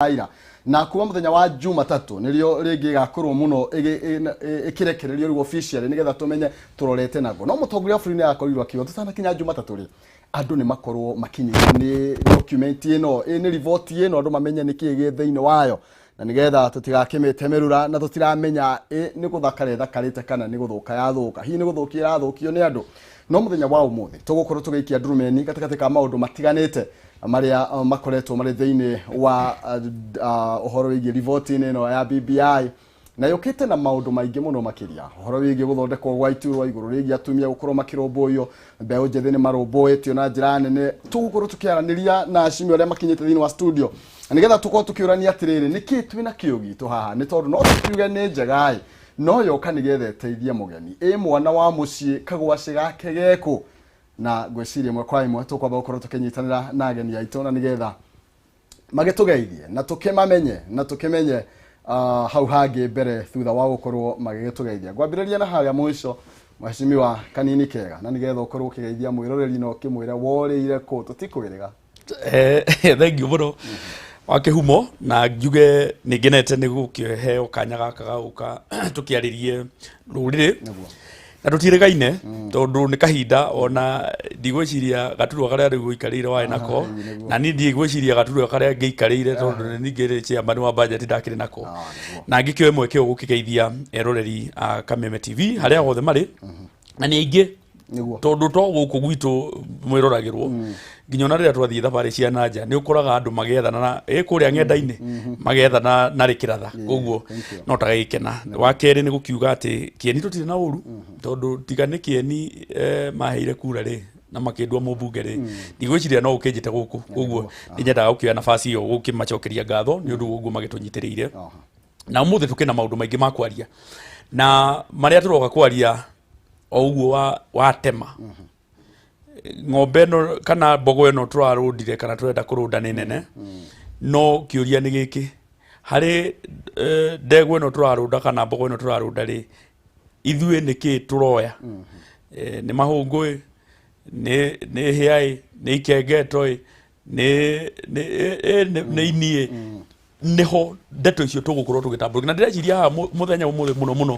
Ira na kuma muthenya wa Jumatatu nirio ringi igakorwo muno ikirekererio riu officially nigetha tumenye turorete nago. No mutongoria wa bũrũri nĩ akorirwo akiuga tutanakinya Jumatatu ri, andu nĩ makorwo makinyĩrwo nĩ document ĩno, nĩ riboti ĩno, andũ mamenye nĩ kĩĩ gĩ thĩinĩ wayo, na nigetha tũtigakĩmĩtemerũra na tũtiramenya nĩ gũthakara ĩthakarĩte kana nĩ gũthũka yathũka, hihi nĩ gũthũkia ĩrathũkio nĩ andũ. No mũthenya wa ũmũthĩ tũgũkorwo tũgĩikia ndurumeni gatagatĩ ka maũndũ matiganĩte marĩa makoretwo marĩ thĩinĩ wa ũhoro wĩgiĩ riboti-inĩ ĩno ya BBI, na yũkĩte na maũndũ maingĩ mũno makĩria, ũhoro wĩgiĩ gũthondekwo gwa iturwa, igũrũ rĩgiĩ atumia gũkorwo makĩrũmbũiyo, mbeũ njĩthĩ nĩ marũmbũĩtio na njĩra nene. Tũgũkorwo tũkĩaranĩria na acimia arĩa makinyĩte thĩinĩ wa studio na nĩgetha tũkorwo tũkĩũrania atĩrĩrĩ, nĩkĩĩ twĩna kĩo gitũ haha? Nĩ tondũ no tũkiuge nĩ njega ĩ, no yoka nĩgetha ĩteithie mũgeni ĩ mwana wa mũciĩ kagwacĩ gake gekũ. Na ngwĩciria ĩmwe kwa ĩmwe tũkwamba gũkorwo tũkĩnyitanĩra na ageni aitũ na nĩgetha magĩtũgeithie na tũkĩmamenye na tũkĩmenye hau hangĩ mbere thutha wa gũkorwo magĩgĩtũgeithia. Ngwambĩrĩria na harĩa mũico, mheshimiwa Kanini Kega, na nĩgetha ũkorwo ũkĩgeithia mwĩroreri na ũkĩmwĩra worĩire kũ, tũtikwĩrĩga. Thank you mũno wa kĩhumo, na njuge nĩ ngenete nĩ gũkĩheo kanya gaka ga gũka tũkĩarĩrie rũrĩrĩ na tũtiĩrĩgaine, tondũ nĩ kahinda ona ndigwĩciria gaturwa karĩa rĩu ũikarĩire warĩ nako, na niĩ ndigwĩciria gaturwa karĩa ngĩikarĩire, tondũ nĩ ningĩ chairman wa budget ndakĩrĩ nako. Na ngĩkĩoe mweke ũyũ gũkĩgeithia eroreri a Kameme TV harĩa hothe marĩ, na nĩ aingĩ, tondũ to gũkũ gwitũ mwĩroragĩrwo, nginya ona rĩrĩa twathiĩ thabarĩ cia na nja nĩ ũkoraga andũ magethana na ĩ kũrĩa ng'enda-inĩ magethana na rĩkĩratha, koguo no tagagĩkena. Wa kerĩ nĩ gũkiuga atĩ kĩeni tũtirĩ na ũru, tondũ tiga nĩ kĩeni maheire kura rĩ na makĩndua mũmbunge rĩ, ndigwĩciria no ũkĩnjĩte gũkũ. Koguo nĩ nyendaga gũkĩoya nafasi ĩyo gũkĩmacokeria ngatho nĩ ũndũ wa ũguo magĩtũnyitĩrĩire. Na ũmũthĩ tũkĩna maũndũ maingĩ ma kwaria, na marĩa tũroka kwaria o ũguo wa watema ng'ombe ĩno kana mbogo ĩno tũrarũndire kana tũrenda kũrũnda nĩ nene, no kĩũria nĩ gĩkĩ: harĩ ndegwa ĩno tũrarũnda kana mbogo ĩno tũrarũnda rĩ, ithuĩ nĩ kĩ tũroya? Nĩ mahũngũ ĩ, nĩ hĩa ĩ, nĩ ikengeto ĩ, nĩ ini ĩ? Niho ndeto icio tũgũkorwo tũgĩtambũrũkia, na ndĩreciria haha mũthenya ũmũthĩ mũno mũno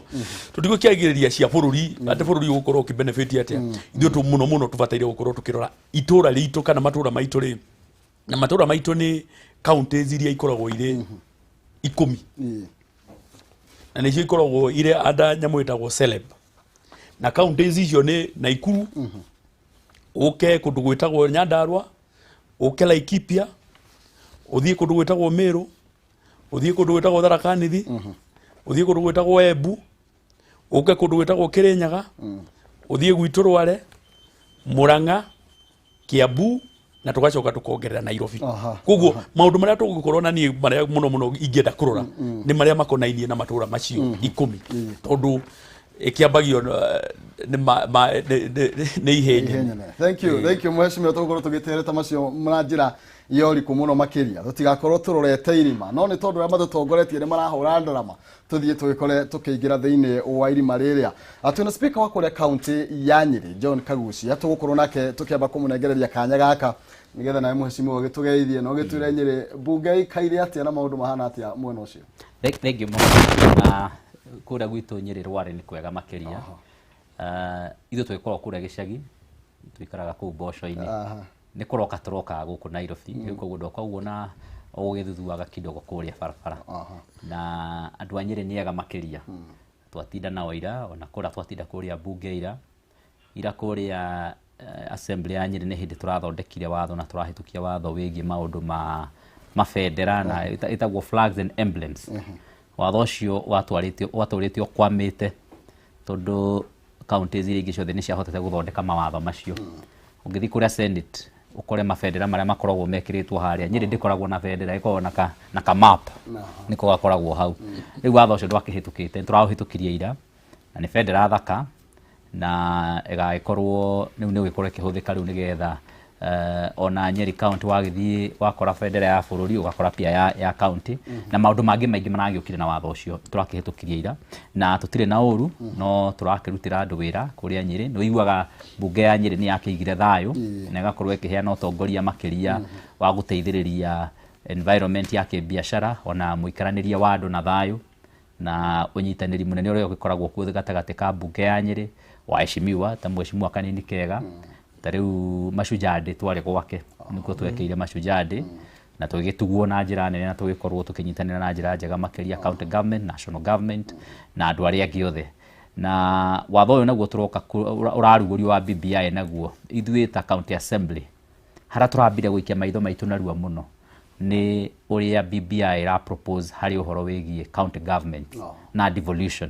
tũtigũkĩagĩrĩria cia bũrũri, atĩ bũrũri ũgũkorwo ũkĩbenefit atĩa. Ithuĩ tũ mũno mũno tũbataire gũkorwo tũkĩrora itũra ritũ kana matũra maitũ rĩ, na matũra maitũ nĩ counties iria ikoragwo irĩ 10, na nĩcio ikoragwo irĩ anda nyamũ ĩtagwo celeb, na counties icio nĩ Naikuru, ũke kũndũ gwĩtagwo Nyandarua, ũke Laikipia, ũthiĩ kũndũ gwĩtagwo Meru, ũthiĩ kũndũ gwĩtagwo Tharaka Nithi, ũthiĩ kũndũ gwĩtagwo Embu, ũke kũndũ gwĩtagwo Kirinyaga, ũthiĩ gwitũ Rware, Murang'a, Kiambu, na tũgacoka tũkongerera Nairobi. Koguo maũndũ marĩa tũgũkorwo na niĩ marĩa mũno mũno ingĩenda kũrora nĩ marĩa makonainie na matũra macio 10, tondũ ĩkĩambagio nĩ ihĩ nyene. Thank you, thank you mheshimiwa. Tũgũkorwo tũgĩtereta macio na njĩra ya ũriku mũno makĩria, tũtigakorwo tũrorete irima, no nĩ tondũ arĩa matũtongoretie nĩ marahũra ndarama, tũthiĩ tũgĩkore tũkĩingĩra thĩinĩ wa irima rĩrĩa. Twĩna speaker wa kũrĩa kaunti ya Nyĩrĩ, John Kagucia, tũgũkorwo nake tũkĩamba kũmũnengereria kanya gaka nĩgetha nawe mheshimiwa ũgĩtũgeithie na ũgĩtwĩre Nyĩrĩ mbunge ikaire atĩa na maũndũ mahana atĩa mwena ũcio. Thank you mũno. Na kũrĩa gwitũ Nyĩrĩ Rware nĩ kwega makĩria. Ithuĩ tũgĩkorwo kũrĩa gĩcagi, tũikaraga kũu mboco-inĩ. Nĩ kũroka tũrokaga gũkũ Nairobi, rĩu koguo ndoka ũguo na ũgĩthuthuaga kidogo kũrĩa barabara. Na andũ a Nyĩrĩ nĩ ega makĩria. Twatinda nao ira, ona kũrĩa twatinda kũrĩa mbunge ira. Ira kũrĩa assembly ya Nyĩrĩ nĩ hĩndĩ tũrathondekire watho na tũrahĩtũkia watho wĩgiĩ maũndũ ma mabendera na ĩtagwo flags and emblems. Watho ũcio watwarĩtio watũrĩtio ũkwamĩte tondũ counties iria ingĩ ciothe nĩ ciahotete gũthondeka mawatho macio. Ũngĩthiĩ kũrĩa Senate ũkore mabendera marĩa makoragwo mekĩrĩtwo harĩa, Nyĩrĩ ndĩkoragwo na bendera, ĩkoragwo na ka map nĩko gakoragwo hau. Rĩu watho ũcio ndwakĩhĩtũkĩte, tũraũhĩtũkirie ira, na nĩ bendera thaka na ĩgagĩkorwo rĩu nĩ ĩgũgĩkorwo ĩkĩhũthĩka rĩu nĩgetha ona Nyeri county wagĩthiĩ wakora bendera ya bũrũri, ũgakora pia ya county, na maũndũ mangĩ maingĩ maragĩũkire na watho ũcio tũrakĩhĩtũkirie ira. Na tũtirĩ na ũru, no tũrakĩrutĩra andũ wĩra kũrĩa Nyĩrĩ. Nĩ ũiguaga mbunge ya Nyĩrĩ nĩ yakĩigire thayũ na ĩgakorwo ĩkĩheana ũtongoria makĩria wa gũteithĩrĩria. Environment ya kĩbiacara ona mũikaranĩrie wa andũ na thayũ na ũnyitanĩri mũnene ũrĩa ũgĩkoragwo kuo gatagatĩ ka mbunge ya Nyĩrĩ, waheshimiwa ta mheshimiwa Kanini Kega, ta rĩu Mashujaa Day twarĩ gwake nĩkuo twekĩire Mashujaa Day na tũgĩtugwo na njĩra nene na tũgĩkorwo tũkĩnyitanĩra na njĩra njega makĩria county government, national government na andũ arĩa angĩ othe. Na watho ũyũ naguo tũroka ũrarugũrio wa BBI, naguo ithuĩ ta county assembly harĩa tũrambire gũikia maitho maitũ narua mũno nĩ ũrĩa BBI ĩra propose harĩ ũhoro wĩgiĩ county government na devolution.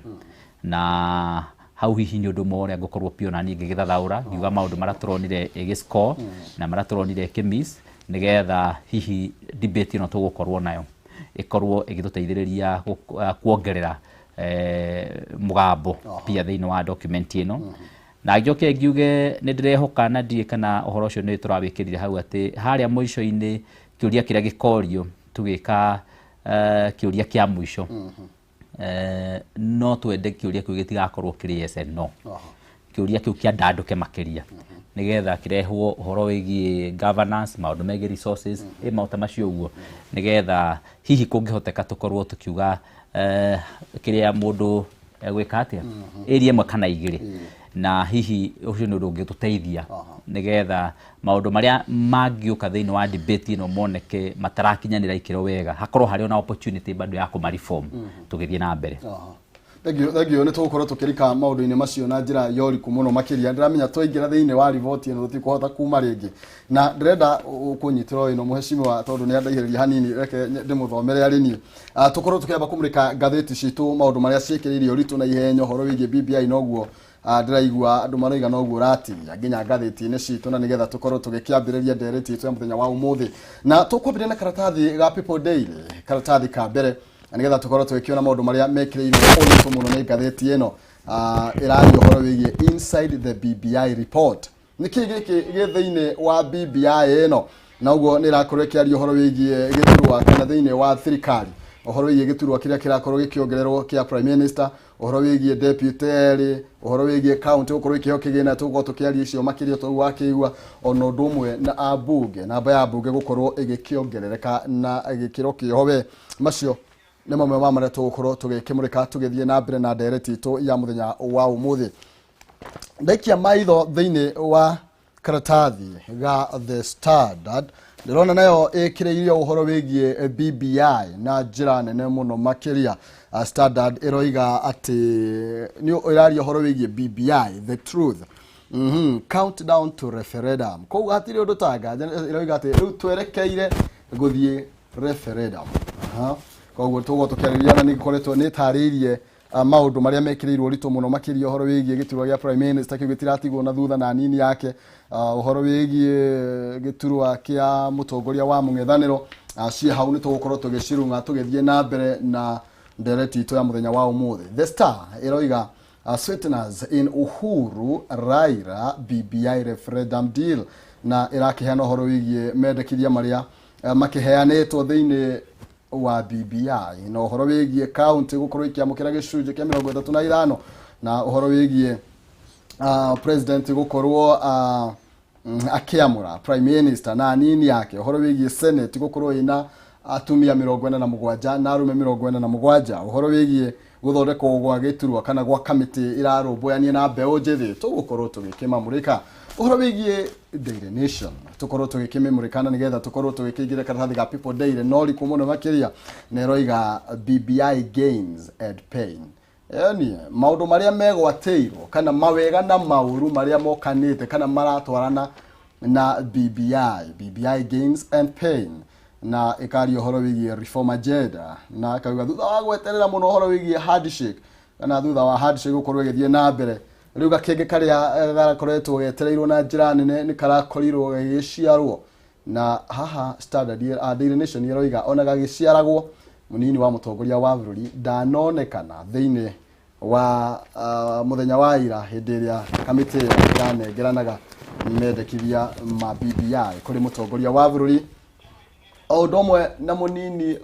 Na hau hihi nĩ ũndũ ũmwe ũrĩa ngũkorwo pia ona niĩ ngĩgĩthathaũra ngiuga maũndũ marĩa tũronire ĩgĩ-score na marĩa tũronire ĩkĩ-miss, nĩgetha hihi debate ĩno tũgũkorwo nayo ĩkorwo ĩgĩtũteithĩrĩria kuongerera mũgambo pia thĩinĩ wa document ĩno. Na njoke ngiuge nĩ ndĩrehoka na ndiĩ kana ũhoro ũcio nĩ tũrawĩkĩrire hau atĩ harĩa mũico-inĩ kĩũria kĩrĩa gĩkorio tũgĩka kĩũria kĩa mũico, no twende kĩũria kĩu gĩtigakorwo kĩrĩ yes and no. Kĩũria kĩu kĩandandũke makĩria nĩgetha kĩrehwo ũhoro wĩgiĩ governance, maũndũ megiĩ resources, ĩ maũndũ ta macio ũguo, nĩgetha hihi kũngĩhoteka tũkorwo tũkiuga kĩrĩa mũndũ egwĩka atĩa ĩria ĩmwe kana igĩrĩ, na hihi ũcio nĩ ũndũ ũngĩtũteithia nĩgetha maũndũ marĩa mangĩũka thĩinĩ wa debate ĩno moneke matarakinyanĩra ikĩro wega, hakorwo harĩ ona opportunity bado ya kũma reform tũgĩthiĩ na mbere. Thank you, thank you. Nĩ tũgũkorwo tũkĩrika maũndũ-inĩ macio na njĩra ya ũriku mũno makĩria. Ndĩramenya twaingĩra thĩinĩ wa riboti ĩno tũtikũhota kuma rĩngĩ, na ndĩrenda kũnyitĩra ĩno mũhecimiwa tondũ nĩ andaihĩrĩria hanini, reke ndĩmũthomere arĩ niĩ. Tũkorwo tũkĩamba kũmũrĩka ngathĩti citũ maũndũ marĩa ciĩkĩrĩire ũritũ na ihenya ũhoro wĩgiĩ BBI. Noguo ndĩraigua andũ maroiga noguo ũratigia nginya ngathĩti-inĩ citũ, na nĩgetha tũkorwo tũgĩkĩambĩrĩria ndereti itũ ya mũthenya wa ũmũthĩ, na tũkwambĩrĩria na karatathi ga People Daily, karatathi ka mbere, na nĩgetha tũkorwo tũgĩkĩona maũndũ marĩa mekĩrĩirwo ũritũ mũno nĩ ngathĩti ĩno. Ĩraria ũhoro wĩgiĩ inside the BBI report, nĩkĩ gĩkĩ gĩ thĩinĩ wa BBI ĩno, na ũguo nĩ ĩrakorwo ĩkĩaria ũhoro wĩgiĩ gĩturwa kana thĩinĩ wa thirikari, ũhoro wĩgiĩ gĩturwa kĩrĩa kĩrakorwo gĩkĩongererwo kĩa prime minister, ũhoro wĩgiĩ deputy erĩ, ũhoro wĩgiĩ county gũkorwo ikĩheo kĩgĩna. Tũgũkorwo tũkĩaria icio makĩria tũu wakĩigua, ona ũndũ ũmwe na ambunge, namba ya ambunge gũkorwo ĩgĩkĩongerereka na gĩkĩro kĩoho. We macio nĩ mamwe ma marĩa tũgũkorwo tũgĩkĩmũrĩka tũgĩthiĩ na mbere na ndereti itũ ya mũthenya wa ũmũthĩ. Ndaikia maitho thĩinĩ wa karatathi ga The Standard, ndĩrona nayo ĩkĩrĩirie ũhoro wĩgiĩ BBI na njĩra nene mũno makĩria. Standard ĩroiga atĩ nĩ ĩraria ũhoro wĩgiĩ BBI, the truth, countdown to referendum. Koguo hatirĩ ũndũ tanga ĩroiga atĩ rĩu twerekeire gũthiĩ referendum. Aha. Koguo tũgũkorwo tũkĩarĩria na nĩ ngoretwo nĩ tarĩirie maũndũ marĩa mekĩrĩirwo ũritũ mũno makĩria, ũhoro wĩgiĩ gĩturwa gĩa prime minister kĩu gĩtiratigwo na thutha na nini yake, ũhoro wĩgiĩ gĩturwa kĩa mũtongoria wa mũng'ethanĩro, ciĩ hau nĩ tũgũkorwo tũgĩcirung'a tũgĩthiĩ na mbere na ndereti itũ ya mũthenya wa ũmũthĩ. The Star ĩroiga sweeteners in Uhuru Raila BBI referendum deal, na ĩrakĩheana ũhoro wĩgiĩ mendekithia marĩa makĩheanĩtwo thĩinĩ wa BBI, na ũhoro wĩgiĩ county gũkorwo ikĩamũkĩra gĩcunjĩ kĩa 35, na ũhoro wĩgiĩ president gũkorwo akĩamũra prime minister na nini yake, ũhoro wĩgiĩ senate gũkorwo ĩna atumia 47 na arũme 47, ũhoro wĩgiĩ gũthondekwo gwa gĩturwa kana gwa kamĩtĩ ĩrarũmbũyania na mbeũ njĩthĩ. Tũgũkorwo tũgĩkĩmamũrĩka ũhoro wĩgiĩ Daily Nation, tũkorwo tũgĩkĩmĩmũrĩka na nĩgetha tũkorwo tũgĩkĩingĩra karatathi ga People Daily no rikũ mũno makĩria, na ĩroiga BBI gains and pain, yani maũndũ marĩa megwatĩirwo kana mawega na maũru marĩa mokanĩte kana maratwarana na BBI, BBI gains and pain, na ĩkaria ũhoro wĩgiĩ reform agenda, na ĩkauga thutha wa gweterera mũno ũhoro wĩgiĩ handshake, kana thutha wa handshake gũkorwo ĩgĩthiĩ na mbere, rĩu gakenge karĩa garakoretwo getereirwo na njĩra nene nĩ karakorirwo gagĩciarwo. Na haha Standard, Daily Nation ĩroiga ona gagĩciaragwo, mũnini wa mũtongoria wa bũrũri ndanonekana thĩinĩ wa mũthenya wa ira hĩndĩ ĩrĩa kamĩtĩ ĩyo ĩranengeranaga mendekithia ma BBI kũrĩ mũtongoria wa bũrũri, o ũndũ ũmwe na mũnini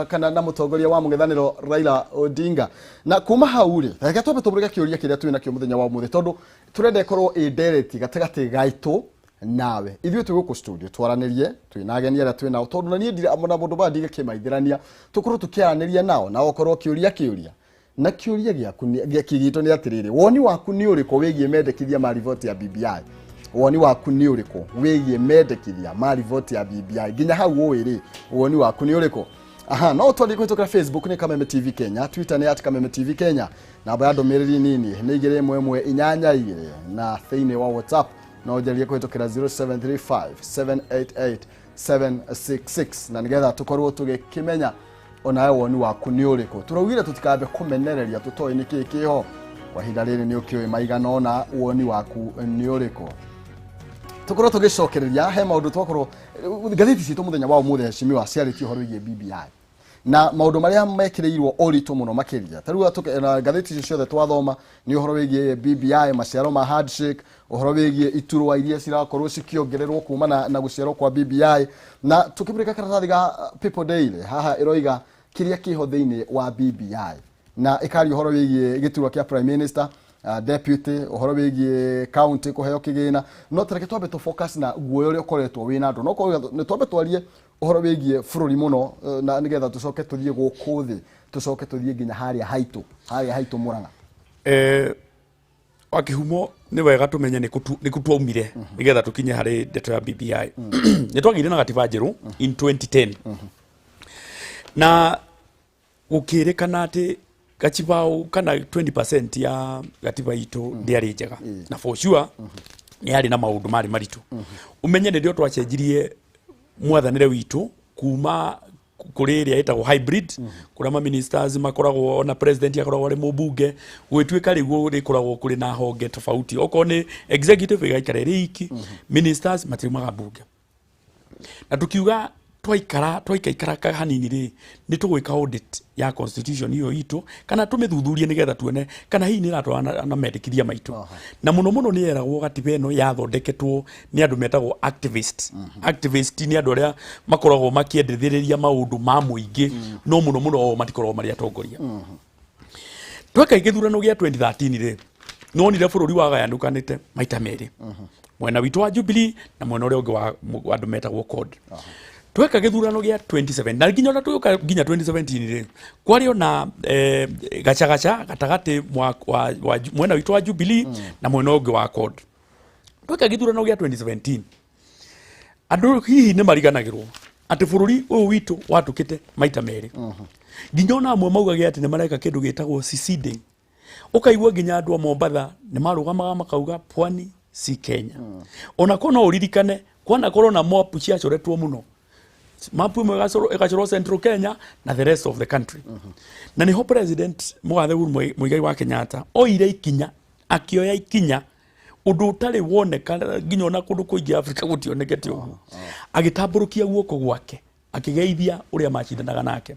kana na mũtongoria wa mũng'ethanĩro Raila Odinga. Na kuma hau rĩ, reke twambe tũmũrĩke kĩũria kĩrĩa twĩ nakĩo mũthenya wa ũmũthĩ, tondũ tũrenda ĩkorwo ĩ ndereti gatagatĩ gaitũ. Nawe ithuĩ twĩ gũkũ studio twaranĩrie, twĩna ageni arĩa twĩ nao, tondũ na niĩ ndirĩ na mũndũ maya ndigĩkĩmaithĩrania, tũkorwo tũkĩaranĩria nao na okorwo kĩũria kĩũria na kĩũria gĩaku gĩakĩ gitũ nĩ atĩrĩrĩ, woni waku nĩ ũrĩkũ wĩgiĩ mendekithia ma riboti ya BBI? Woni waku nĩ ũrĩkũ wĩgiĩ mendekithia ma riboti ya BBI? Nginya hau ũĩ rĩ, woni waku nĩ ũrĩkũ? Aha, no twathiĩ kũhĩtũkĩra Facebook nĩ Kameme TV Kenya, Twitter nĩ @KamemeTV Kenya, namba ya ndũmĩrĩri nini nĩ 21182, na thĩinĩ wa WhatsApp no njarie kũhĩtũkĩra 0735 788 766, na nĩgetha tũkorwo tũgĩkĩmenya onawe woni waku nĩ ũrĩkũ. Tũraugire tũtikambe kũmenereria tũtoĩ nĩ kĩĩ kĩho kwa ihinda rĩrĩ. Nĩ ũkĩũĩ maigana ũna woni waku nĩ ũrĩkũ. Tũkorwo tũgĩcokereria he maũndũ twakorwo ngathĩti citũ mũthenya wa ũmũthĩ, heshimiwa, ciarĩtie ũhoro wĩgiĩ BBI na maũndũ marĩa mekĩrĩirwo ũritũ mũno makĩria. Ta rĩu na ngathĩti icio ciothe twathoma nĩ ũhoro wĩgiĩ BBI, maciaro ma handshake, ũhoro wĩgiĩ iturwa iria cirakorwo cikĩongererwo kuma na gũciarwo kwa BBI. Na tũkĩmũrĩka karatathi ga People Daily haha, ĩroiga kĩrĩa kĩho thĩinĩ wa BBI, na ĩkaria ũhoro wĩgiĩ gĩturwa kĩa prime minister, deputy, ũhoro wĩgiĩ county kũheo kĩgĩna. No tareke twambe tũ focus na guoya ũrĩa ũkoretwo wĩna andũ, no korwo nĩ twambe twarie ũhoro wĩgiĩ bũrũri mũno, na nĩgetha tũcoke tũthiĩ gũkũ thĩ, tũcoke tũthiĩ nginya harĩa haitũ Mũrang'a. Wakihumo nĩ wega tũmenye nĩ kũ twaumire nĩgetha tũkinye harĩ ndeto ya BBI. Nĩ twagĩire na gatiba njerũ in 2010, na gũkĩrĩkana atĩ gacibao kana 20% ya gatiba itũ ndĩarĩ njega, na for sure nĩ yarĩ na maũndũ marĩ maritũ. Ũmenye nĩrĩo twacenjirie mwathanĩre witũ kuma kũrĩ ĩrĩa ĩtagwo hybrid, kũrĩa ma ministers makoragwo ona president akoragwo arĩ mũmbunge, gũgĩtuĩka rĩu rĩkoragwo kũrĩ na honge tofauti. Okorwo nĩ executive ĩgaikara ĩrĩ iki, ministers matiumaga mbunge. Na tukiuga twaikara twaikaikara hanini rĩ, nĩ tũgwĩka audit ya constitution ĩyo itũ, kana tũmĩthuthurie nĩgetha tuone kana hihi nĩ ĩratwarana na mendekithia maitũ. Na mũno mũno nĩ yeragwo gatiba ĩno yathondeketwo nĩ andũ metagwo activist. Activist nĩ andũ arĩa makoragwo makĩendithĩrĩria maũndũ ma mũingĩ, no mũno mũno o matikoragwo marĩ atongoria. Tweka gĩthurano gĩa 2013 rĩ, nonire bũrũri wagayanũkanĩte maita merĩ, mwena witũ wa Jubilee na mwena ũrĩa ũngĩ wa andũ metagwo CORD. Tweka gĩthurano gĩa 27 na nginya ona tũgĩũka nginya 2017 rĩ, kwarĩ ona gacagaca gatagatĩ wa mwena witũ wa Jubilee na mwena ũngĩ wa CORD. Tweka gĩthurano gĩa 2017, andũ hihi nĩ mariganagĩrwo atĩ bũrũri ũyũ witũ watũkĩte maita merĩ, nginya ona amwe maugage atĩ nĩ mareka kĩndũ gĩtagwo seceding. Ũkaigua nginya andũ a Mombatha nĩ marũgamaga makauga pwani si Kenya. Ona ko no ũririkane kwanakorwo na mapu ciacoretwo mũno, mapu ĩmwe ĩgacorwo Central Kenya na the rest of the country. Na nĩho President mũgathe Uhuru Muigai wa Kenyatta oire ikinya, akĩoya ikinya ũndũ ũtarĩ woneka nginya ona kũndũ kũingĩ Afrika gũtionekete ũguo, agĩtambũrũkia guoko gwake akĩgeithia ũrĩa macindanaga nake.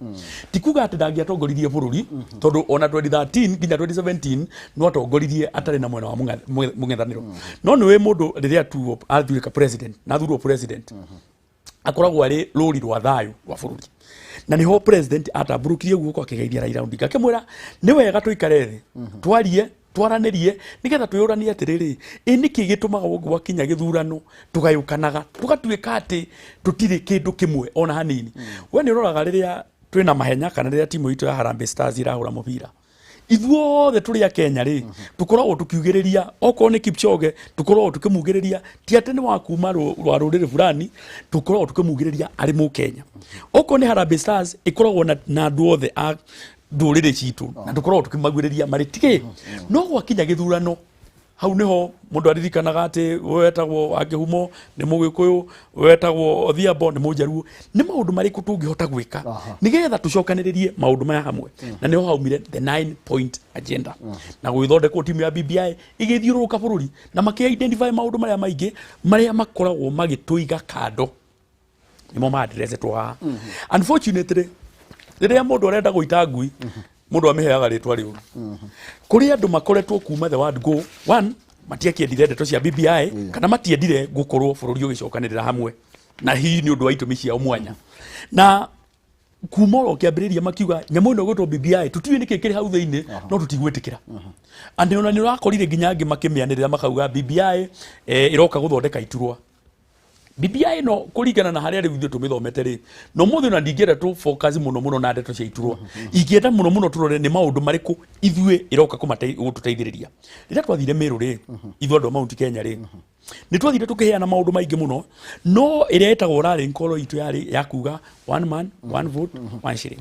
Ti kuga atĩ ndangĩatongoririe bũrũri, tondũ ona 2013 nginya 2017 no atongoririe atarĩ na mwena wa mũng'ethanĩro. No nĩ wĩ mũndũ rĩrĩa atuo atuĩka president na athurwo president, akoragwo arĩ rũri rwa thayũ rwa bũrũri. Na nĩho president atambũrũkirie guoko akĩgeithia Raila Odinga, akĩmwĩra nĩ wega tũikare thĩ, twarie, twaranĩrie, nĩgetha twĩyũranie atĩrĩrĩ, ĩ nĩkĩ gĩtũmaga gwakinya gĩthurano tũgayũkanaga, tũgatuĩka atĩ tũtirĩ kĩndũ kĩmwe ona hanini? We nĩ ũroraga rĩrĩa twĩna mahenya kana rĩrĩa timu itũ ya Harambee Stars ĩrahũra mũbira, ithuothe tũrĩ a Kenya rĩ, tũkoragwo tũkiugĩrĩria. Okorwo nĩ Kipchoge, tũkoragwo tũkĩmugĩrĩria, ti atĩ nĩ wa kuma rwa rũrĩrĩ fulani, tũkoragwo tũkĩmugĩrĩria arĩ mũkenya. Okorwo nĩ Harambee Stars, ĩkoragwo na andũ othe a ndũrĩrĩ citũ, na tũkoragwo tũkĩmagwĩrĩria marĩ tigĩ. No gwakinya gĩthurano, hau niho mũndũ aririkanaga atĩ we wetagwo wa Kĩhumo nĩ Mũgĩkũyũ, we wetagwo Odhiambo nĩ Mũjaruo. Nĩ maũndũ marĩkũ tũngĩhota gwĩka nĩgetha tũcokanĩrĩrie maũndũ maya hamwe? Na nĩho haumire the nine point agenda, na gũgĩthondekwo timu ya BBI ĩgĩthiũrũrũka bũrũri na makĩ identify maũndũ marĩa maingĩ marĩa makoragwo magĩtũiga kando, nĩmo maadiresetwo haha. Unfortunately, rĩrĩa mũndũ arenda gũita ngui, mũndũ amĩheaga rĩtwa rĩũru. Kũrĩ andũ makoretwo kuma the word go one matiakĩendire ndeto cia BBI, kana matiendire gũkorwo bũrũri ũgĩcokanĩrĩra hamwe, na hihi nĩ ũndũ wa itũmi ciao mwanya. Na kuma oro kĩambĩrĩria makiuga nyamũ ĩno ĩgwĩtwo BBI tũtiũĩ nĩkĩ kĩrĩ hau thĩinĩ, no tũtigwĩtĩkĩra. And ona nĩ ũrakorire nginya angĩ makĩmĩanĩrĩra makauga BBI ĩroka gũthondeka iturwa. BBI ĩno kũringana na harĩa rĩu ithuĩ tũmĩthomete rĩ, na ũmũthĩ ona ndingĩenda tũ focus mũno mũno na ndeto cia iturwa, ingĩenda mũno mũno tũrore nĩ maũndũ marĩkũ ithuĩ ĩroka gũtũteithĩrĩria. Rĩrĩa twathire Meru rĩ, ithuĩ andũ a Mount Kenya rĩ, nĩ twathire tũkĩheana maũndũ maingĩ mũno, no ĩrĩa ĩtagwo rallying call itũ yarĩ ya kuga one man, one vote, one shilling.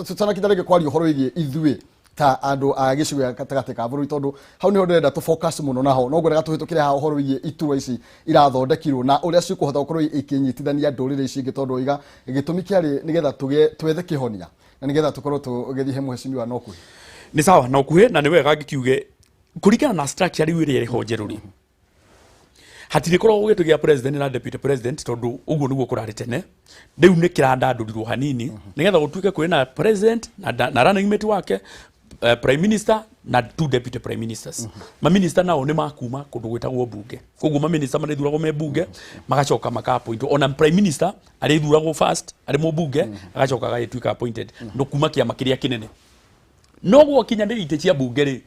Tutanakinya rĩngĩ kwaria ũhoro wĩgiĩ ithuĩ ta andũ a gĩcigo gĩa gatagatĩ ka bũrũri, tondũ hau nĩho ndĩrenda tũ focus mũno naho, no ngwendaga tũhĩtũkĩre haha ũhoro wĩgiĩ iturwa ici irathondekirwo na ũrĩa cikũhota gũkorwo ikĩnyitithania ndũrĩrĩ ici ingĩ, tondũ iga gĩtũmi kĩarĩ nĩgetha tũgĩe twethe kĩhonia na nĩgetha tũkorwo tũgĩthiĩ he mheshimiwa na ũkuhĩ. Nĩ sawa, na ũkuhĩ, na nĩ wega ngĩkiuge kũringana na structure rĩu ĩrĩa ĩrĩ ho njerũ rĩ, hatirĩkoragwo gĩtĩ gĩa president na deputy president, tondũ ũguo nĩguo kũrarĩ tene. Rĩu nĩ kĩrandandũrirwo hanini nĩgetha gũtuĩke kwĩ na president na running mate wake, prime minister na two deputy prime ministers. Maminista nao nĩ makuma kũndũ gwĩtagwo bunge, koguo maminista marĩthuragwo me bunge, magacoka maka appoint. Ona prime minister arĩthuragwo first arĩ mũmbunge, agacoka agagĩtuĩka appointed no kuma kĩama kĩrĩa kĩnene. No gwakinya nĩ itĩ cia bunge rĩ,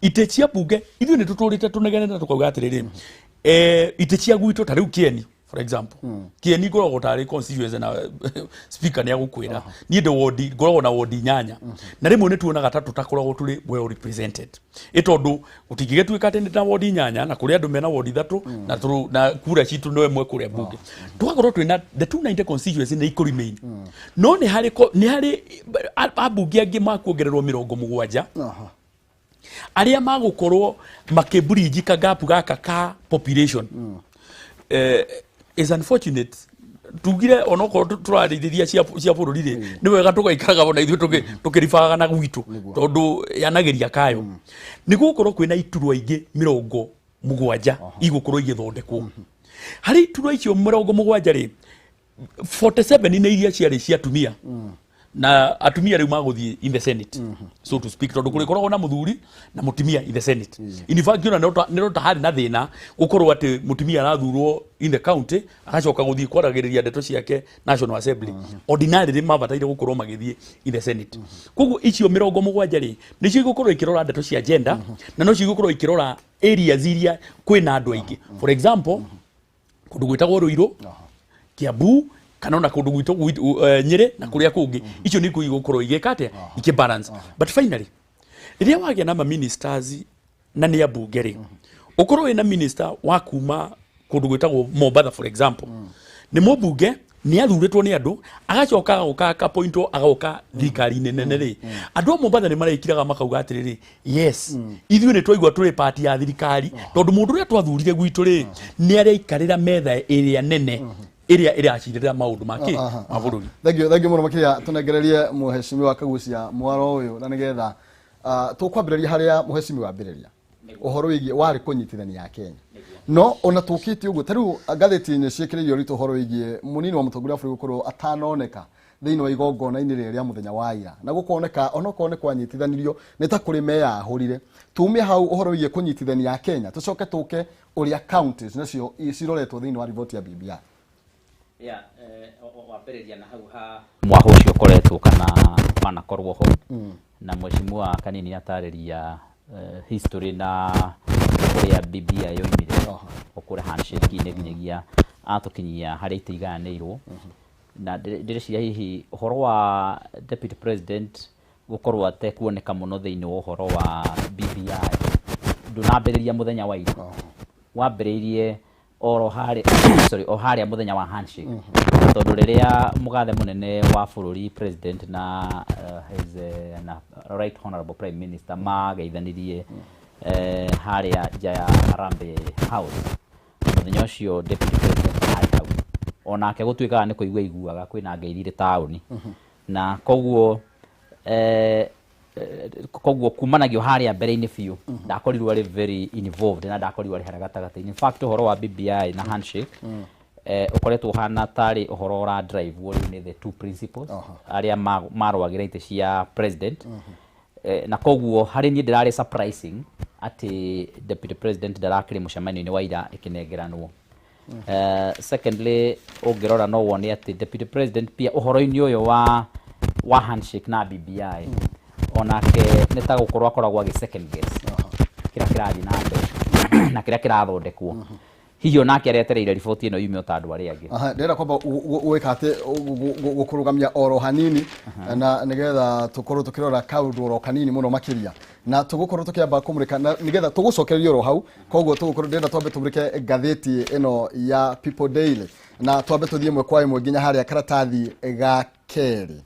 itĩ cia bunge ithuĩ nĩ tũtũrĩte tũnegenete tũkauga atĩrĩrĩ, itĩ cia gwitũ ta rĩu Kieni, for example, Kieni ngoragwo tarĩ constituency na speaker nĩ agũkwĩra niĩ ndĩ wodi, ngoragwo na wodi 8, na rĩmwe nĩ tuonaga ta tũtakoragwo tũrĩ well represented, ĩ tondũ gũtingĩgĩtuĩka atĩ nĩ na wodi 8 na kũrĩ andũ mena wodi 3 na kura citũ no ĩmwe kũrĩa bunge. Tũgakorwo twĩna the 290 constituency nĩ ikũ remain, no nĩ harĩ ambunge angĩ makuongererwo 70 arĩa magũkorwo makĩbridge gap gaka ka population. Is unfortunate tugire onokorwo tũrarĩrĩria cia bũrũri rĩ, nĩ wega tũgaikaraga ona ithuĩ tũkĩribaga na gwitũ, tondũ yanageria kayo nĩ gũgũkorwo kwĩna iturwa ingĩ 70 igũkorwo igĩthondekwo. Harĩ iturwa icio 70 rĩ, 47 nĩ iria ciarĩ cia atumia, na atumia rĩu magũthiĩ in the Senate, so to speak, tondũ kũrĩkoragwo na mũthuri na mũtumia in the Senate. In fact, ona nĩ ta harĩ na thĩna gũkorwo atĩ mũtumia arathurwo in the county, agacoka gũthiĩ kwaragĩrĩria ndeto ciake National Assembly. Ordinarily mabataire gũkorwo magĩthiĩ in the Senate. Koguo icio 70 rĩ, nĩcio igũkorwo ikĩrora ndeto cia gender, na nocio igũkorwo ikĩrora areas iria kwĩna andũ aingĩ, for example kũndũ gwĩtagwo Ruiru, Kiambu, kana ona kũndũ gwitũ Nyĩrĩ na kũrĩa kũngĩ. Icio nĩ igũkorwo igĩka atĩa? Ikĩ balance. But finally, rĩrĩa wagĩa na ma-ministers na nĩ ambunge rĩ, ũkorwo wĩna minister wa kuma kũndũ gwĩtagwo Mombatha, for example, nĩ mũmbunge, nĩ athurĩtwo nĩ andũ, agacoka agoka akapointwo agoka thirikari-inĩ nene rĩ, andũ a Mombatha nĩ marekiraga makauga atĩrĩrĩ, yes, ithuĩ nĩ twaigua tũrĩ part ya thirikari, tondũ mũndũ ũrĩa twathurire gwitũ rĩ, nĩ araikarĩra metha ĩrĩa nene ĩrĩa ĩracirĩra maũndũ ma kĩ ma bũrũri. Thank you, thank you mũno makĩria. Tũnengererie mũhecimiwa Kagucia mwaro ũyũ, na nĩgetha tũkwambĩrĩria harĩa mũhecimiwa ambĩrĩria ũhoro wĩgiĩ warĩ kũnyitithania ya Kenya. No ona tũkĩte ũguo, ta rĩu ngathĩti-inĩ ciĩkĩrĩire ũritũ ũhoro wĩgiĩ mũnini wa mũtongoria wa bũrũri gũkorwo atanoneka thĩinĩ wa igongona-inĩ rĩrĩa rĩa mũthenya wa ira, na gũkoneka onokorwo nĩ kwanyitithanirio nĩ ta kũrĩ meyahũrire. Tume hau ũhoro wĩgiĩ kũnyitithania ya Kenya, tũcoke tũke ũrĩa counties nacio ciroretwo thĩinĩ wa riboti ya BBI. Yeah, wambĩrĩria na hau ha mwaho ũcio ũkoretwo kana wanakorwo ho, na mheshimiwa Kanini atarĩria history na kũrĩa BBI yoimire, o kũrĩa handshake-inĩ nginyagia atũkinyia harĩa itĩ igayanĩirwo. Na ndĩreciria hihi ũhoro wa deputy president gũkorwo atekuoneka mũno thĩinĩ wa ũhoro wa BBI ndũnambĩrĩria mũthenya wa ira, wambĩrĩirie oro harĩa, sorry, o harĩa mũthenya wa handshake, tondũ rĩrĩa mũgathe mũnene wa bũrũri, president, na his na right honorable prime minister mageithanirie harĩa nja ya Harambee House mũthenya ũcio, deputy president arĩ hau onake gũtuĩkaga nĩ kũigua iguaga kwĩna ngeithi irĩ taũni, na koguo kumanagio harĩa mbere-inĩ biũ ndakorirwo arĩ very involved na ndakorirwo arĩ harĩa gatagatĩ-inĩ. In fact, ũhoro wa BBI na handshake ũkoretwo ũhana tarĩ ũhoro ũra drive rĩu nĩ the two principals arĩa marũagĩra itĩ cia president, na koguo harĩ niĩ ndĩrarĩ surprising atĩ deputy president ndarakĩrĩ mũcemanio-inĩ wa ira ĩkĩnengeranwo. Secondly, ũngĩrora no wone atĩ deputy president pia ũhoro-inĩ ũyũ wa handshake na BBI, onake nĩ ta gũkorwo akoragwo agĩ second guess kĩrĩa kĩrathiĩ na mbere na kĩrĩa kĩrathondekwo. Hihi onake aretereire riboti ĩno yume o ta andũ arĩa angĩ. Aha, ndĩrenda kwamba gwĩka atĩ gũkũrũgamia oro hanini na nĩgetha tũkorwo tũkĩrora kaũndũ oro kanini mũno makĩria, na tũgũkorwo tũkĩamba kũmũrĩka na nĩgetha tũgũcokereria oro hau. Koguo tũgũkorwo ndĩrenda twambe tũmũrĩke ngathĩti ĩno ya People Daily na twambe tũthiĩ ĩmwe kwa ĩmwe nginya harĩa karatathi ga kerĩ,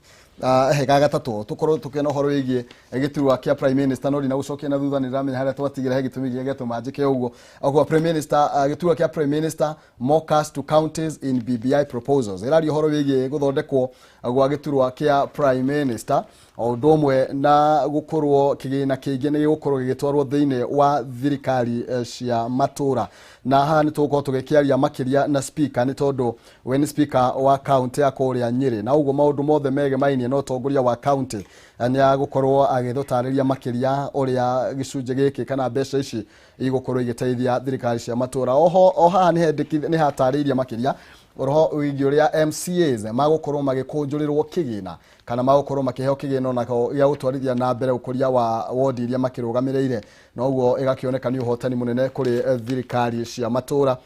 ga gatatũ, tũkorwo tũkĩona ũhoro wĩgiĩ gĩturwa kĩa prime minister. No ndina gũcokia na thutha, nĩ ndĩramenya harĩa twatigĩra he gĩtũmi kĩrĩa gĩatũma njĩke ũguo. Oguo prime minister, gĩturwa kĩa prime minister, more cash to counties in BBI proposals, ĩraria ũhoro wĩgiĩ gũthondekwo gwa gĩturwa kĩa prime minister, o ũndũ ũmwe na gũkorwo kĩgĩna kĩingĩ nĩ gĩgũkorwo gĩgĩtwarwo thĩinĩ wa thirikari cia matũra. Na haha nĩ tũgũkorwo tũgĩkĩaria makĩria na speaker, nĩ tondũ we nĩ speaker wa county ya kũrĩa Nyĩrĩ, na ũguo maũndũ mothe megemainie na ũtongoria wa county nĩ agũkorwo agĩtũtarĩria makĩria ũrĩa gĩcunjĩ gĩkĩ kana mbeca ici igũkorwo igĩteithia thirikari cia matũra. Oho o haha nĩ hatarĩirie makĩria ũhoro wĩgiĩ ũrĩa MCAs magũkorwo magĩkũnjũrĩrwo kĩgĩna kana magũkorwo makĩheo kĩgĩna onako gĩa gũtwarithia na mbere ũkũria wa wodi iria makĩrũgamĩrĩire. Na ũguo ĩgakĩoneka nĩ ũhotani mũnene kũrĩ thirikari cia matũra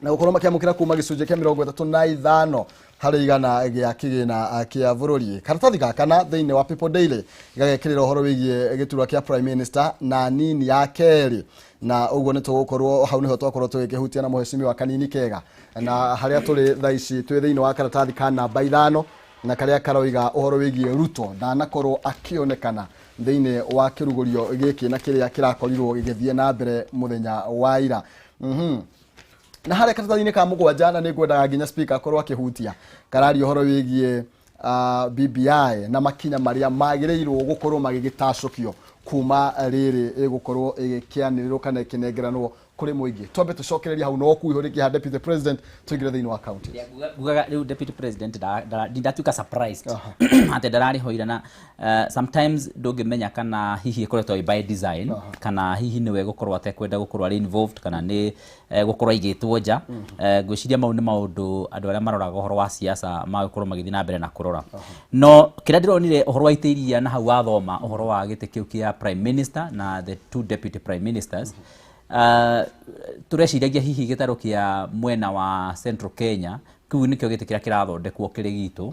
na gũkorwo makĩamũkĩra kuma gĩcunjĩ kĩa 35% gĩa kĩgĩna kĩa bũrũri. Karatathi ga kana thĩinĩ wa People Daily gagekĩrĩra ũhoro wĩgiĩ gĩturwa kĩa prime minister na nini ya kerĩ, na ũguo nĩ tũgũkorwo hau nĩho twakorwo tũgĩkĩhutia na mũhecimiwa Kanini Kega. Na harĩa tũrĩ thaa ici, twĩ thĩinĩ wa karatathi ka namba 5, na karĩa karoiga ũhoro wĩgiĩ Ruto ndanakorwo akĩonekana thĩinĩ wa kĩrugũrio gĩkĩ na kĩrĩa kĩrakorirwo gĩgĩthiĩ na mbere mũthenya wa ira. Na harĩa karatathi-inĩ ka mũgwanja, na nĩ ngwendaga nginya speaker akorwo akĩhutia, kararia ũhoro wĩgiĩ BBI na makinya marĩa magĩrĩirwo gũkorwo magĩgĩtacũkio kuma rĩrĩ ĩgũkorwo ĩgĩkĩanĩrĩrwo kana ĩkĩnengeranwo kũrĩ mũingĩ. Twambe tũcokererie hau no kuihũrĩkia ha deputy president, tũingĩre thĩinĩ wa county. Ngugaga rĩu deputy president ndatuĩka surprised atĩ ndararĩ ho ira, na sometimes ndũngĩmenya kana hihi ĩkoretwo ĩ by design, kana hihi nĩwe gũkorwo atekwenda gũkorwo arĩ involved, kana nĩ gũkorwo aigĩtwo nja. Ngwĩciria mau nĩ maũndũ andũ arĩa maroraga ũhoro wa siasa magũkorwo magĩthiĩ na mbere na kũrora. No kĩrĩa ndĩronire ũhoro wa itĩ na hau wathoma ũhoro wa gĩtĩ kĩu kĩa prime minister na the two deputy prime ministers, tũreciragia hihi gĩtarũ kĩa mwena wa Central Kenya kĩu nĩkĩo gĩtĩ kĩrĩa kĩrathondekwo kĩrĩ gitũ.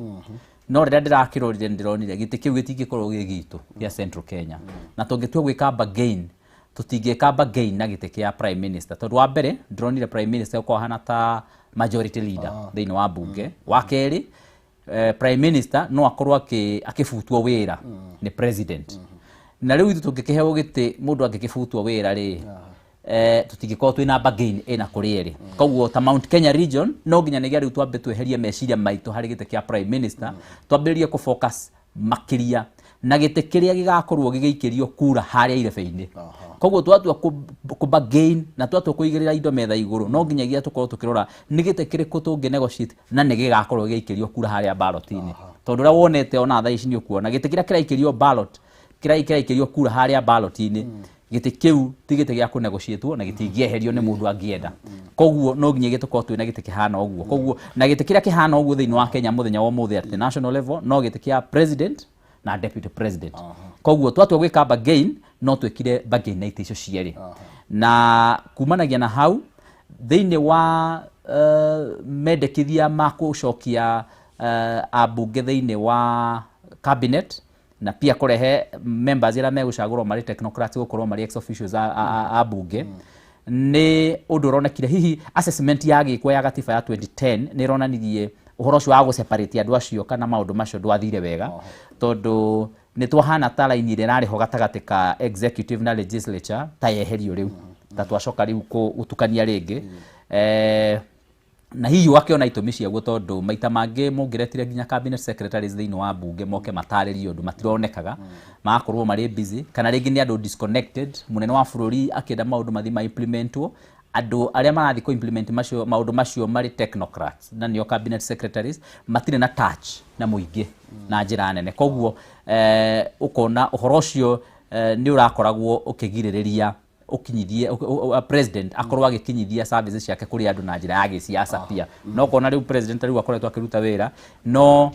No rĩrĩa ndĩrakĩrorire, nĩndĩronire gĩtĩ kĩu gĩtingĩkorwo gĩ gitũ gĩa Central Kenya, na tũngĩtua gwĩka bargain, tũtingĩka bargain na gĩtĩ kĩa prime minister, tondũ wa mbere ndĩronire prime minister ũkorwo ahana ta majority leader thĩinĩ wa bunge. Wa kerĩ, prime minister no akorwo akĩbutwo wĩra nĩ president, na rĩu ithuĩ tũngĩkĩheo gĩtĩ, mũndũ angĩkĩbutwo wĩra rĩ, tũtingĩkorwo twĩna bargain ĩna kũrĩ erĩ. Koguo ta Mount Kenya region no nginya nĩgĩa rĩu twambe tweherie meciria maitũ harĩ gĩtĩ kĩa prime minister, twambĩrĩrie kũ focus makĩria na gĩtĩ kĩrĩa gĩgakorwo gĩgĩikĩrio kura harĩa irebe-inĩ. Koguo twatua kũ bargain na twatua kũigĩrĩra indo metha igũrũ, no nginyagia tũkorwo tũkĩrora nĩ gĩtĩ kĩrĩkũ tũngĩ negotiate na nĩ gĩgakorwo gĩgĩikĩrio kura harĩa ballot-inĩ, tondũ ũrĩa wonete ona thaa ici nĩ ũkuona gĩtĩ kĩrĩa kĩraikĩrio ballot, kĩrĩa kĩraikĩrio kura harĩa ballot-inĩ, gĩtĩ kĩu ti gĩtĩ gĩa kũnegotiatwo na gĩtingĩeherio nĩ mũndũ angĩenda. Koguo no nginyagia tũkorwo twĩna gĩtĩ kĩhana ũguo. Koguo na gĩtĩ kĩrĩa kĩhana ũguo thĩinĩ wa Kenya mũthenya wa ũmũthĩ at the national level no gĩtĩ kĩa president na deputy president. Koguo twatua gwĩka bargain, no twĩkire bargain na itĩ icio cierĩ. Na kumanagia na hau, thĩinĩ wa mendekithia ma gũcokia ambunge thĩinĩ wa cabinet na pia kũrehe members arĩa megũcagũrwo marĩ technocrats gũkorwo marĩ ex officios a bunge, nĩ ũndũ ũronekire hihi assessment ya gĩkwo ya gatiba ya 2010 nĩ ĩronanirie ũhoro ũcio wa gũ-separate andũ acio kana maũndũ macio ndwathire wega, tondũ nĩ twahana ta raini ĩrĩa ĩrarĩ ho gatagatĩ ka executive na legislature ta yeherio rĩu, ta twacoka rĩu gũtukania rĩngĩ. Na hihi ũgakĩona itũmi ciaguo, tondũ maita mangĩ mũngĩretire nginya cabinet secretaries thĩinĩ wa bunge moke matarĩrie ũndũ, matironekaga, magakorwo marĩ busy, kana rĩngĩ nĩ andũ disconnected. Mũnene wa bũrũri akĩenda maũndũ mathiĩ ma implementwo, andũ arĩa marathiĩ kũ implement macio maũndũ macio marĩ technocrats na nĩo cabinet secretaries, matirĩ na touch na mũingĩ na njĩra nene. Koguo ũkona ũhoro ũcio nĩ ũrakoragwo ũkĩgirĩrĩria ũkinyithie president akorwo agĩkinyithia services ciake kũrĩ andũ na njĩra ya gĩsiasa pia. No kona rĩu president rĩu akoretwo akĩruta wĩra, no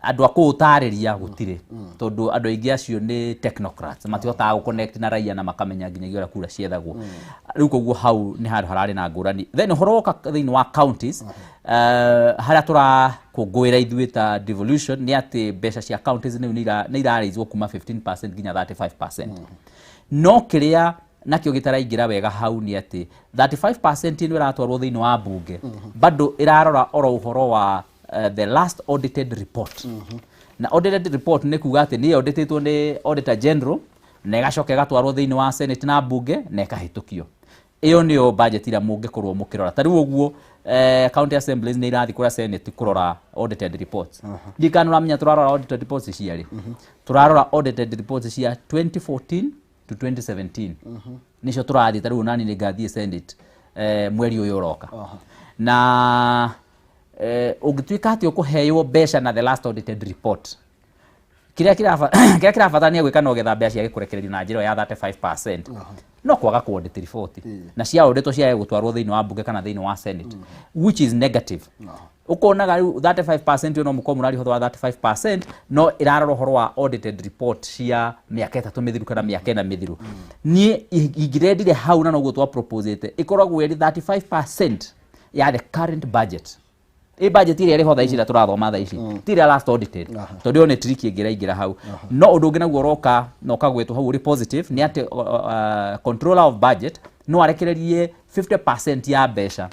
Andũ a kũũtarĩria gũtirĩ, tondũ andũ aingĩ acio nĩ technocrats, matihotaga gũ connect na raia na makamenya nginyagia ũrĩa kura ciethagwo. Rĩu koguo hau nĩ handũ hararĩ na ngũrani. Then ũhoro woka thĩinĩ wa counties, harĩa tũrakũngũĩra ithuĩ ta devolution nĩ atĩ mbeca cia counties rĩu nĩ iraraiswo kuma 15% nginya 35%. No kĩrĩa nakĩo gĩtaraingĩra wega hau nĩ atĩ 35% ĩno ĩratwarwo thĩinĩ wa mbunge bado ĩrarora oro ũhoro wa the last audited report. Na audited report nĩ kuga atĩ nĩ auditĩtwo nĩ Auditor General na ĩgacoka ĩgatwarwo thĩinĩ wa Senate na mbunge na ĩkahĩtũkio. Ĩyo nĩyo budget ĩrĩa mũngĩkorwo mũkĩrora. Ta rĩu ũguo county assemblies nĩ irathiĩ kũrĩa Senate kũrora audited reports. Ndiũĩ kana nĩũramenya tũrarora audited reports ciarĩ. Tũrarora audited reports cia 2014 to 2017. Nĩcio tũrathiĩ. Ta rĩu nani nĩ ngathiĩ Senate mweri ũyũ ũroka. Na ũngĩtuĩka atĩ ũkũheo mbeca na the last audited report, kĩrĩa kĩrabatania gwĩka no getha mbeca ciage kũrekererio na njĩra ĩyo ya 35% no kwaga ku audit report, na cia auditwo ciage gũtwarwo thĩinĩ wa mbunge kana thĩinĩ wa Senate, which is negative. Ũkonaga rĩu 35% ĩyo no mũkorwo mũraria ũhoro wa 35%, no ĩrarora ũhoro wa audited report cia mĩaka 3 mĩthiru kana mĩaka 4 mĩthiru. Niĩ ingĩrendire hau, na noguo twa proposete, ĩkoragwo ĩrĩ 35% ya the current budget, ĩ budget ĩrĩa ĩrĩ ho thaa ici, ĩrĩa tũrathoma thaa ici, ti ĩrĩa last audited, tondũ ĩyo nĩ trick ĩngĩ ĩraingĩra hau. No ũndũ ũngĩ naguo ũroka na ũkagwetwo hau ũrĩ positive nĩ atĩ controller of budget no arekererie 50% ya mbeca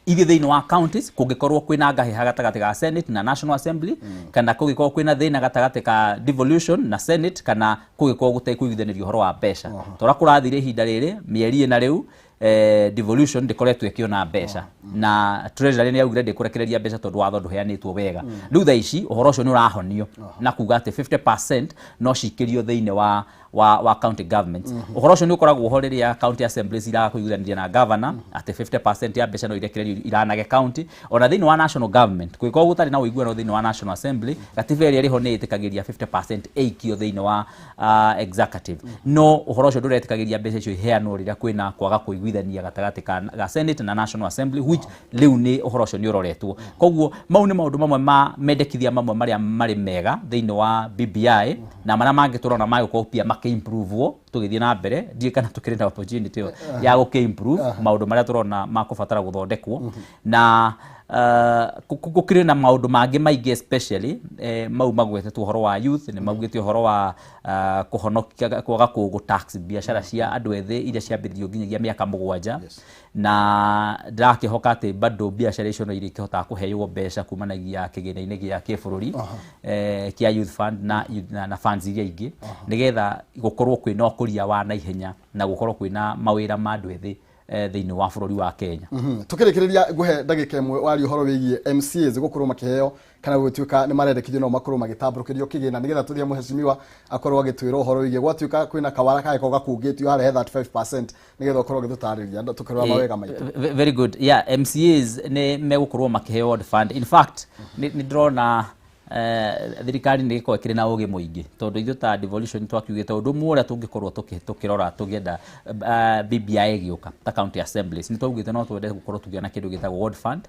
ithiĩ thĩinĩ wa counties kũngĩkorwo kwĩna ngahĩha gatagatĩ ga Senate na National Assembly, kana kũngĩkorwo kwĩna thĩna gatagatĩ ka devolution na Senate, kana kũngĩkorwo gũtekũiguithanĩrio ũhoro wa mbeca. Tora kũrathire ihinda rĩrĩ mĩeri 4 rĩu, devolution ndĩkoretwo ĩkĩona mbeca, na Treasury nĩ yaugire ndĩkũrekereria mbeca tondũ watho ndũheanĩtwo wega. Rĩu thaa ici ũhoro ũcio nĩ ũrahonio na kuga atĩ 50% no cikĩrio thĩinĩ wa county governments. Ũhoro ũcio nĩ ũkoragwo ho rĩrĩa county assemblies iraga kũiguithanĩria na governor, atĩ 50% ya mbeca no irekererio iranage county. Ona thĩinĩ wa national government, kũngĩkorwo gũtarĩ na ũiguano thĩinĩ wa National Assembly, gatiba ĩrĩa ĩrĩ ho nĩ ĩtĩkagĩria 50% ĩikio thĩinĩ wa executive, no ũhoro ũcio ndũretĩkagĩria mbeca icio iheanwo rĩrĩa kwĩna kwaga kũiguithania gatagatĩ ga Senate na National Assembly, which rĩu nĩ ũhoro ũcio nĩ ũroretwo. Koguo mau nĩ maũndũ mamwe ma mendekithia mamwe marĩa marĩ mega thĩinĩ wa BBI, na marĩa mangĩ tũrona magũkorwo pia makĩ-improve tũgĩthiĩ na mbere. Ndiũĩ kana tũkĩrĩ na opportunity ĩyo ya gũkĩ-improve maũndũ marĩa tũrona makũbatara gũthondekwo. Na gũkĩrĩ na maũndũ mangĩ maingĩ, especially mau magwetetwo ũhoro wa youth, nĩ maugĩte ũhoro wa kũhonokia kwaga kũ tax biacara cia andũ ethĩ iria ciambĩrĩirio nginyagia mĩaka 7. Na ndĩrakĩhoka atĩ bado biacara icio no irĩkĩhotaga kũheo mbeca kumanagia kĩgĩna-inĩ gĩa kĩbũrũri kĩa youth fund na funds iria ingĩ, nĩgetha gũkorwo kwĩna ũkũria wa naihenya na gũkorwo kwĩna mawĩra ma andũ ethĩ thĩinĩ wa bũrũri wa Kenya. Tukĩrĩkĩrĩria, ngũhe ndagĩka 1 warie ũhoro wĩgiĩ MCAs gũkorwo makĩheo kana gũtuĩka nĩ marendekithio no makorwo magĩtambũrũkĩrio kĩgĩna, nĩgetha tũthiĩ mũhecimiwa akorwo agĩtwĩra ũhoro wĩgiĩ gwatuĩka kwĩna kawara kangĩkorwo gakungĩtio harĩa he 35%, nĩgetha ũkorwo ũgĩtũtarĩria tũkĩrora mawega maitũ. Very good. Yeah, MCAs nĩ megũkorwo makĩheo ward fund. In fact, nĩ ndĩrona thirikari nĩ ĩgĩkorwo ĩkĩrĩ na ũgĩ mũingĩ, tondũ ithuĩ ta devolution twakiugĩte ũndũ ũmwe ũrĩa tũngĩkorwo tũkĩrora tũngĩenda BBI ĩgĩũka ta county assemblies, nĩ twaugĩte no twende gũkorwo tũkĩona kĩndũ gĩtagwo ward fund,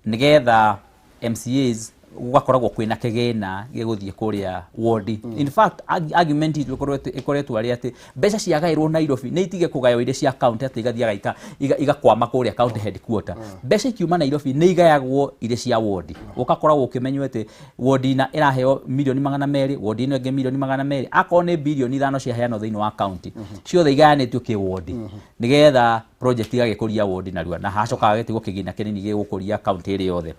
nĩgetha MCAs gũgakoragwo kwĩna kĩgĩna gĩgũthiĩ kũrĩa ward. In fact, argument itũ ĩkoretwo arĩ atĩ mbeca ciagaĩrwo Nairobi nĩ itige kũgaywo irĩ cia county, atĩ igathiaga igakwama kũrĩa county headquarter. Mbeca ikiuma Nairobi nĩ igayagwo irĩ cia ward, ũgakoragwo ũkĩmenywo atĩ ward ina ĩraheo mirioni 200, ward ĩno ĩngĩ mirioni 200. Akorwo nĩ birioni 5 ciaheanwo thĩinĩ wa county, ciothe igayanĩtio kĩ ward, nĩgetha project igagĩkũria ward narua, na hacoka hagĩtigwo kĩgĩna kĩnini gĩgũkũria county ĩrĩ yothe.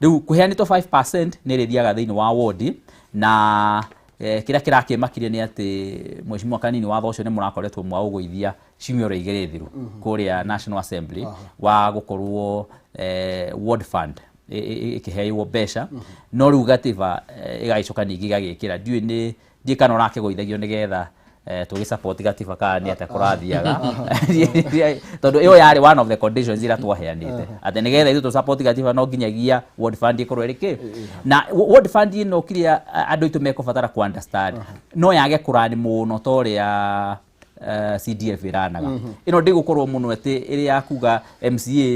Rĩu kũheanĩtwo 5% nĩ ĩrĩthiaga thĩinĩ wa ward. Na kĩrĩa kĩrakĩmakirie nĩ atĩ mheshimiwa Kanini, watho ũcio nĩ mũrakoretwo mwaũgũithia ciumia oro 2 thiru kũrĩa National Assembly, wa gũkorwo ward fund ĩkĩheirwo mbeca, no rĩu gatiba ĩgagĩcoka ningĩ ĩgagĩkĩra. Ndiũĩ nĩ ndiũĩ kana ũrakĩgũithagio nĩgetha tũgĩ support gatiba kana nĩ atĩa kũrathiaga, tondũ ĩyo yarĩ one of the conditions iria twaheanĩte, atĩ nĩgetha ithuĩ tũ support gatiba no nginyagia ward fund ĩkorwo ĩrĩ kĩ. Na ward fund ĩno, kĩrĩa andũ aitũ mekũbatara ku understand, no yage kũrani mũno ta ũrĩa CDF ĩranaga ĩno ndĩgũkorwo mũno atĩ ĩrĩ ya kuga MCA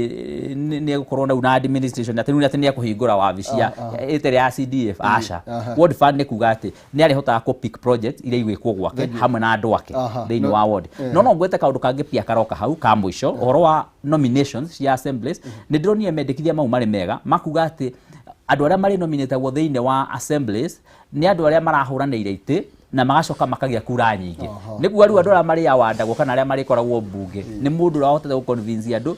nĩ egũkorwo na na administration atĩ rĩu atĩ nĩ ekũhingũra wabici ya ĩtarĩ ya CDF, aca. Ward fund nĩ kuga atĩ nĩ arĩhotaga kũ pick project iria igwĩkwo gwake hamwe na andũ ake thĩinĩ wa ward. No ngwete kaũndũ kangĩ pia karoka hau ka mũico, ũhoro wa nominations cia assemblies. Nĩ ndĩronire mendekithia mau marĩ mega makuga atĩ andũ arĩa marĩ nominatagwo thĩinĩ wa assemblies nĩ andũ arĩa marahũranĩire itĩ na magacoka makagĩa kura nyingĩ. Nĩ kuga rĩu andũ arĩa marĩ awardagwo kana arĩa marĩkoragwo mbunge nĩ mũndũ ũrĩa wahotete gũ convince andũ,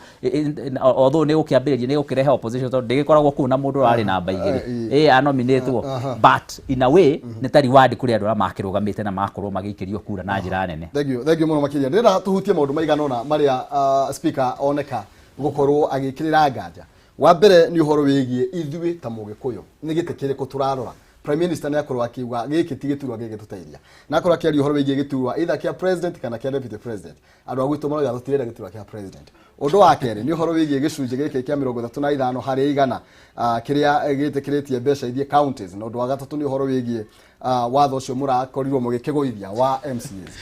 although nĩ gũkĩambĩrĩria nĩ gũkĩrehe opposition tondũ ndĩgĩkoragwo kũu na mũndũ ũrarĩ namba 2 anominatwo, but in a way nĩ ta reward kũrĩ andũ arĩa makĩrũgamĩte na magakorwo magĩikĩrio kura na njĩra nene. Thank you, thank you mũno makĩria. Ndĩrenda tũhutie maũndũ maigana ũna marĩa speaker oneka gũkorwo agĩkĩrĩra nganja. Wa mbere nĩ ũhoro wĩgiĩ ithuĩ ta Mũgĩkũyũ nĩ gĩtĩ kĩrĩkũ tũrarora. Prime Minister nĩ akorwo akiuga gĩkĩ ti gĩturwa gĩgĩtũteithia, na akorwo akĩaria ũhoro wĩgiĩ gĩturwa either kĩa president kana kĩa deputy president. Andũ a gwitũ marauga tũtirenda gĩturwa kĩa president. Ũndũ wa kerĩ nĩ ũhoro wĩgiĩ gĩcunjĩ gĩkĩ kĩa 35% kĩrĩa gĩtĩkĩrĩtie mbeca ithiĩ counties. Na ũndũ wa gatatũ nĩ ũhoro wĩgiĩ watho ũcio mũrakorirwo mũgĩkĩgũithia wa MCAs.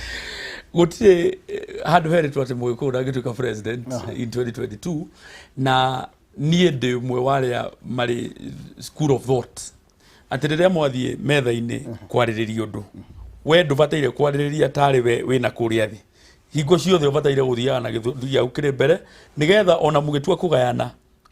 Gũtirĩ handũ heretwo atĩ Mũgĩkũyũ ndangĩtuĩka president in 2022, na niĩ ndĩ ũmwe wa arĩa marĩ school of thought atĩ rĩrĩa mwathiĩ metha-inĩ kwarĩrĩria ũndũ, we ndũbataire kwarĩrĩria tarĩ we wĩna kũrĩa thĩ. Hingo ciothe ũbataire gũthiaga na gĩthũri gĩaku kĩrĩ mbere, nĩgetha ona mũgĩtua kũgayana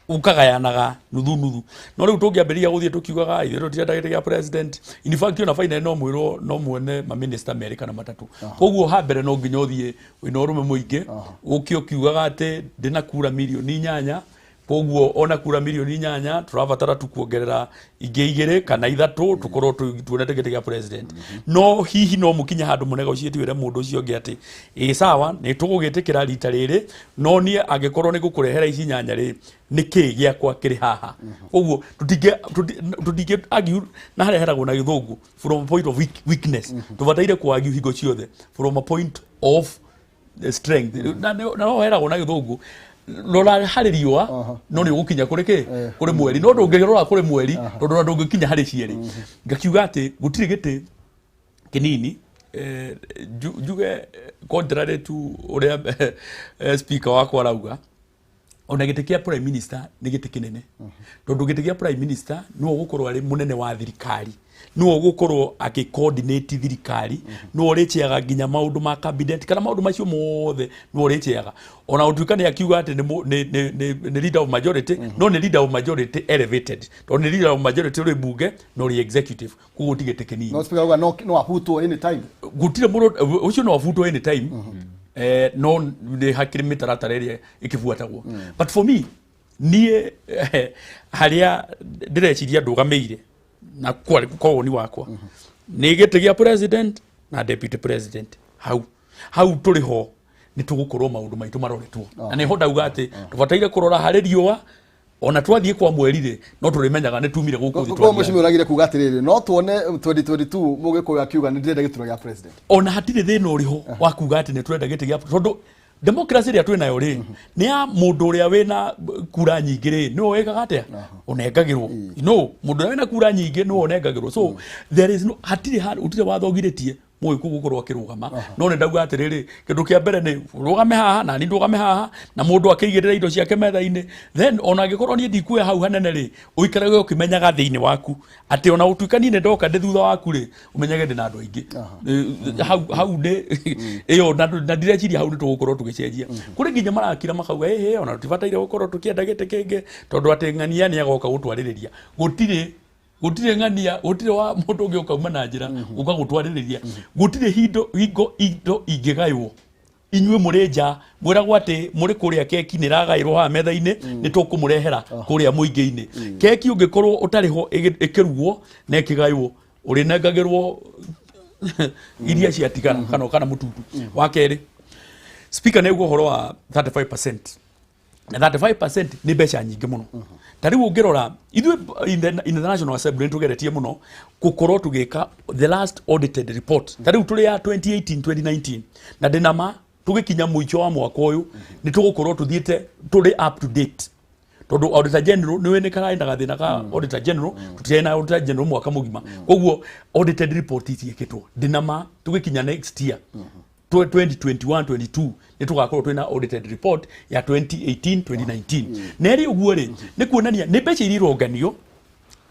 ukagayanaga nuthu nuthu. No rĩu tũngĩambĩrĩria gũthiĩ tũkiugaga ithuĩ tũtirenda gĩtĩ gĩa president, in fact ona finally no mwĩrwo no muone maminista 2 kana 3. Koguo ha mbere no nginya ũthiĩ wĩna ũrũme mũingĩ, ũke ũkiugaga atĩ ndĩna kura mirioni 8, koguo ona kura mirioni 8 tũrabatara tu kuongerera ingĩ 2 kana 3 tũkorwo tuonete gĩtĩ gĩa president. No hihi no mũkinye handũ mũnegotiate wĩre mũndũ ũcio ũngĩ atĩ ĩ sawa, nĩ tũgũgĩtĩkĩra rita rĩrĩ, no niĩ angĩkorwo nĩ ngũkũrehera ici 8 rĩ, nĩ kĩ gĩakwa kĩrĩ haha? Koguo tũtingĩ argue na harĩa heragwo na gĩthũngũ from a point of weakness. Tũbataire kũ argue hingo ciothe from a point of strength. Na no heragwo na gĩthũngũ rora harĩ riũa no nĩ ũgũkinya kũrĩ kĩ kũrĩ mweri, no ndũngĩrora kũrĩ mweri tondũ ona ndũngĩkinya harĩ cierĩ. Ngakiuga atĩ gũtirĩ gĩtĩ kĩnini. Njuge contrary to ũrĩa speaker wakwa arauga, ona gĩtĩ kĩa prime minister nĩ gĩtĩ kĩnene, tondũ gĩtĩ kĩa prime minister nĩwe ũgũkorwo arĩ mũnene wa thirikari, nĩwe ũgũkorwo akĩ coordinate thirikari, nĩwe ũrĩcheaga nginya maũndũ ma cabinet kana maũndũ macio mothe nĩwe ũrĩcheaga. Ona gũtuĩka nĩ akiuga atĩ nĩ leader of majority, no nĩ leader of majority elevated, tondũ nĩ leader of majority ũrĩ mbunge na ũrĩ executive, koguo ti gĩtĩ kĩnini. No speaker auga no abutwo anytime. Gũtirĩ mũndũ ũcio no abutwo anytime, no nĩ hakĩrĩ mĩtaratara ĩrĩa ĩkĩbuatagwo. But for me, niĩ harĩa ndĩreciria ndũgamĩire na kwarĩ kwa woni wakwa nĩ gĩtĩ gĩa president na deputy president. Hau hau tũrĩ ho nĩ tũgũkorwo maũndũ maitũ maroretwo, na nĩho ndauga atĩ tũbataire kũrora harĩ riũa, ona twathiĩ kwa mweri rĩ, no tũrĩmenyaga nĩ tumire gũkũ thĩ. Kwa twathiĩ. Mũcimi ũragire kuga atĩrĩrĩ, no tuone 2022 Mũgĩkũyũ akiuga nĩ ndĩrenda gĩturwa gĩa president? Ona hatirĩ thĩna ũrĩho wa kuga atĩ nĩ tũrenda gĩtĩ gĩa, tondũ democracy ĩrĩa twĩnayo rĩ, nĩ ya mũndũ ũrĩa wĩna kura nyingĩ rĩ, nĩwe wĩkaga atĩa ũnengagĩrwo. No mũndũ ũrĩa wĩna kura nyingĩ nĩwe ũnengagĩrwo. So there is no, hatirĩ gũtirĩ watho ũgirĩtie Mũgĩkũyũ gũkorwo akĩrũgama. No nĩ ndauga atĩrĩrĩ, kĩndũ kĩa mbere nĩ rũgame haha na niĩ ndũgame haha, na mũndũ akĩigĩrĩra indo ciake metha-inĩ. Then ona angĩkorwo niĩ ndikuoya hau hanene rĩ, ũikarage ũkĩmenyaga thĩinĩ waku atĩ ona gũtuĩka niĩ nĩ ndoka ndĩ thutha waku rĩ, ũmenyage ndĩ na andũ aingĩ. Hau hau nĩ ĩyo, na ndireciria hau nĩ tũgũkorwo tũgĩcenjia. Kũrĩ nginya marakira makauga ĩhĩ, ona tũtibataire gũkorwo tũkĩenda gĩtĩ kĩngĩ, tondũ atĩ ng'ania nĩ agoka gũtwarĩrĩria. Gũtirĩ ng'ania, gũtirĩ wa mũndũ ũngĩ ũkauma na njĩra ũka gũtwarĩrĩria. Gũtirĩ hingo indo ingĩgaywo inyuĩ mũrĩ nja mwĩragwo atĩ mũrĩ kũrĩa keki nĩ ĩragaĩrwo haha metha-inĩ, nĩ tũkũmũrehera kũrĩa mũingĩ-inĩ. Keki ũngĩkorwo ũtarĩ ho ĩkĩrugwo na ĩkĩgaywo, ũrĩnengagĩrwo iria ciatigara kana mũtutu. Wa kerĩ, speaker nĩ auga ũhoro wa 35%, na 35% nĩ mbeca nyingĩ mũno. Ta rĩu ũngĩrora ithuĩ in the National Assembly nĩ tũgeretie mũno gũkorwo tũgĩka the last audited report. Ta rĩu tũrĩ ya 2018 2019, na ndĩna ma tũgĩkinya mũico wa mwaka ũyũ nĩ tũgũkorwo tũthiĩte tũrĩ up to date, tondũ auditor general nĩ nĩ kararĩ na gathĩna ka auditor general, tũtirarĩ na auditor general mwaka mũgima, koguo audited report itiĩkĩtwo. Ndĩna ma tũgĩkinya next year. 2021 22 nĩ tũgakorwo twĩna audited report ya 2018 2019. Na ĩrĩ ũguo rĩ, nĩ kuonania nĩ mbeca iria ironganio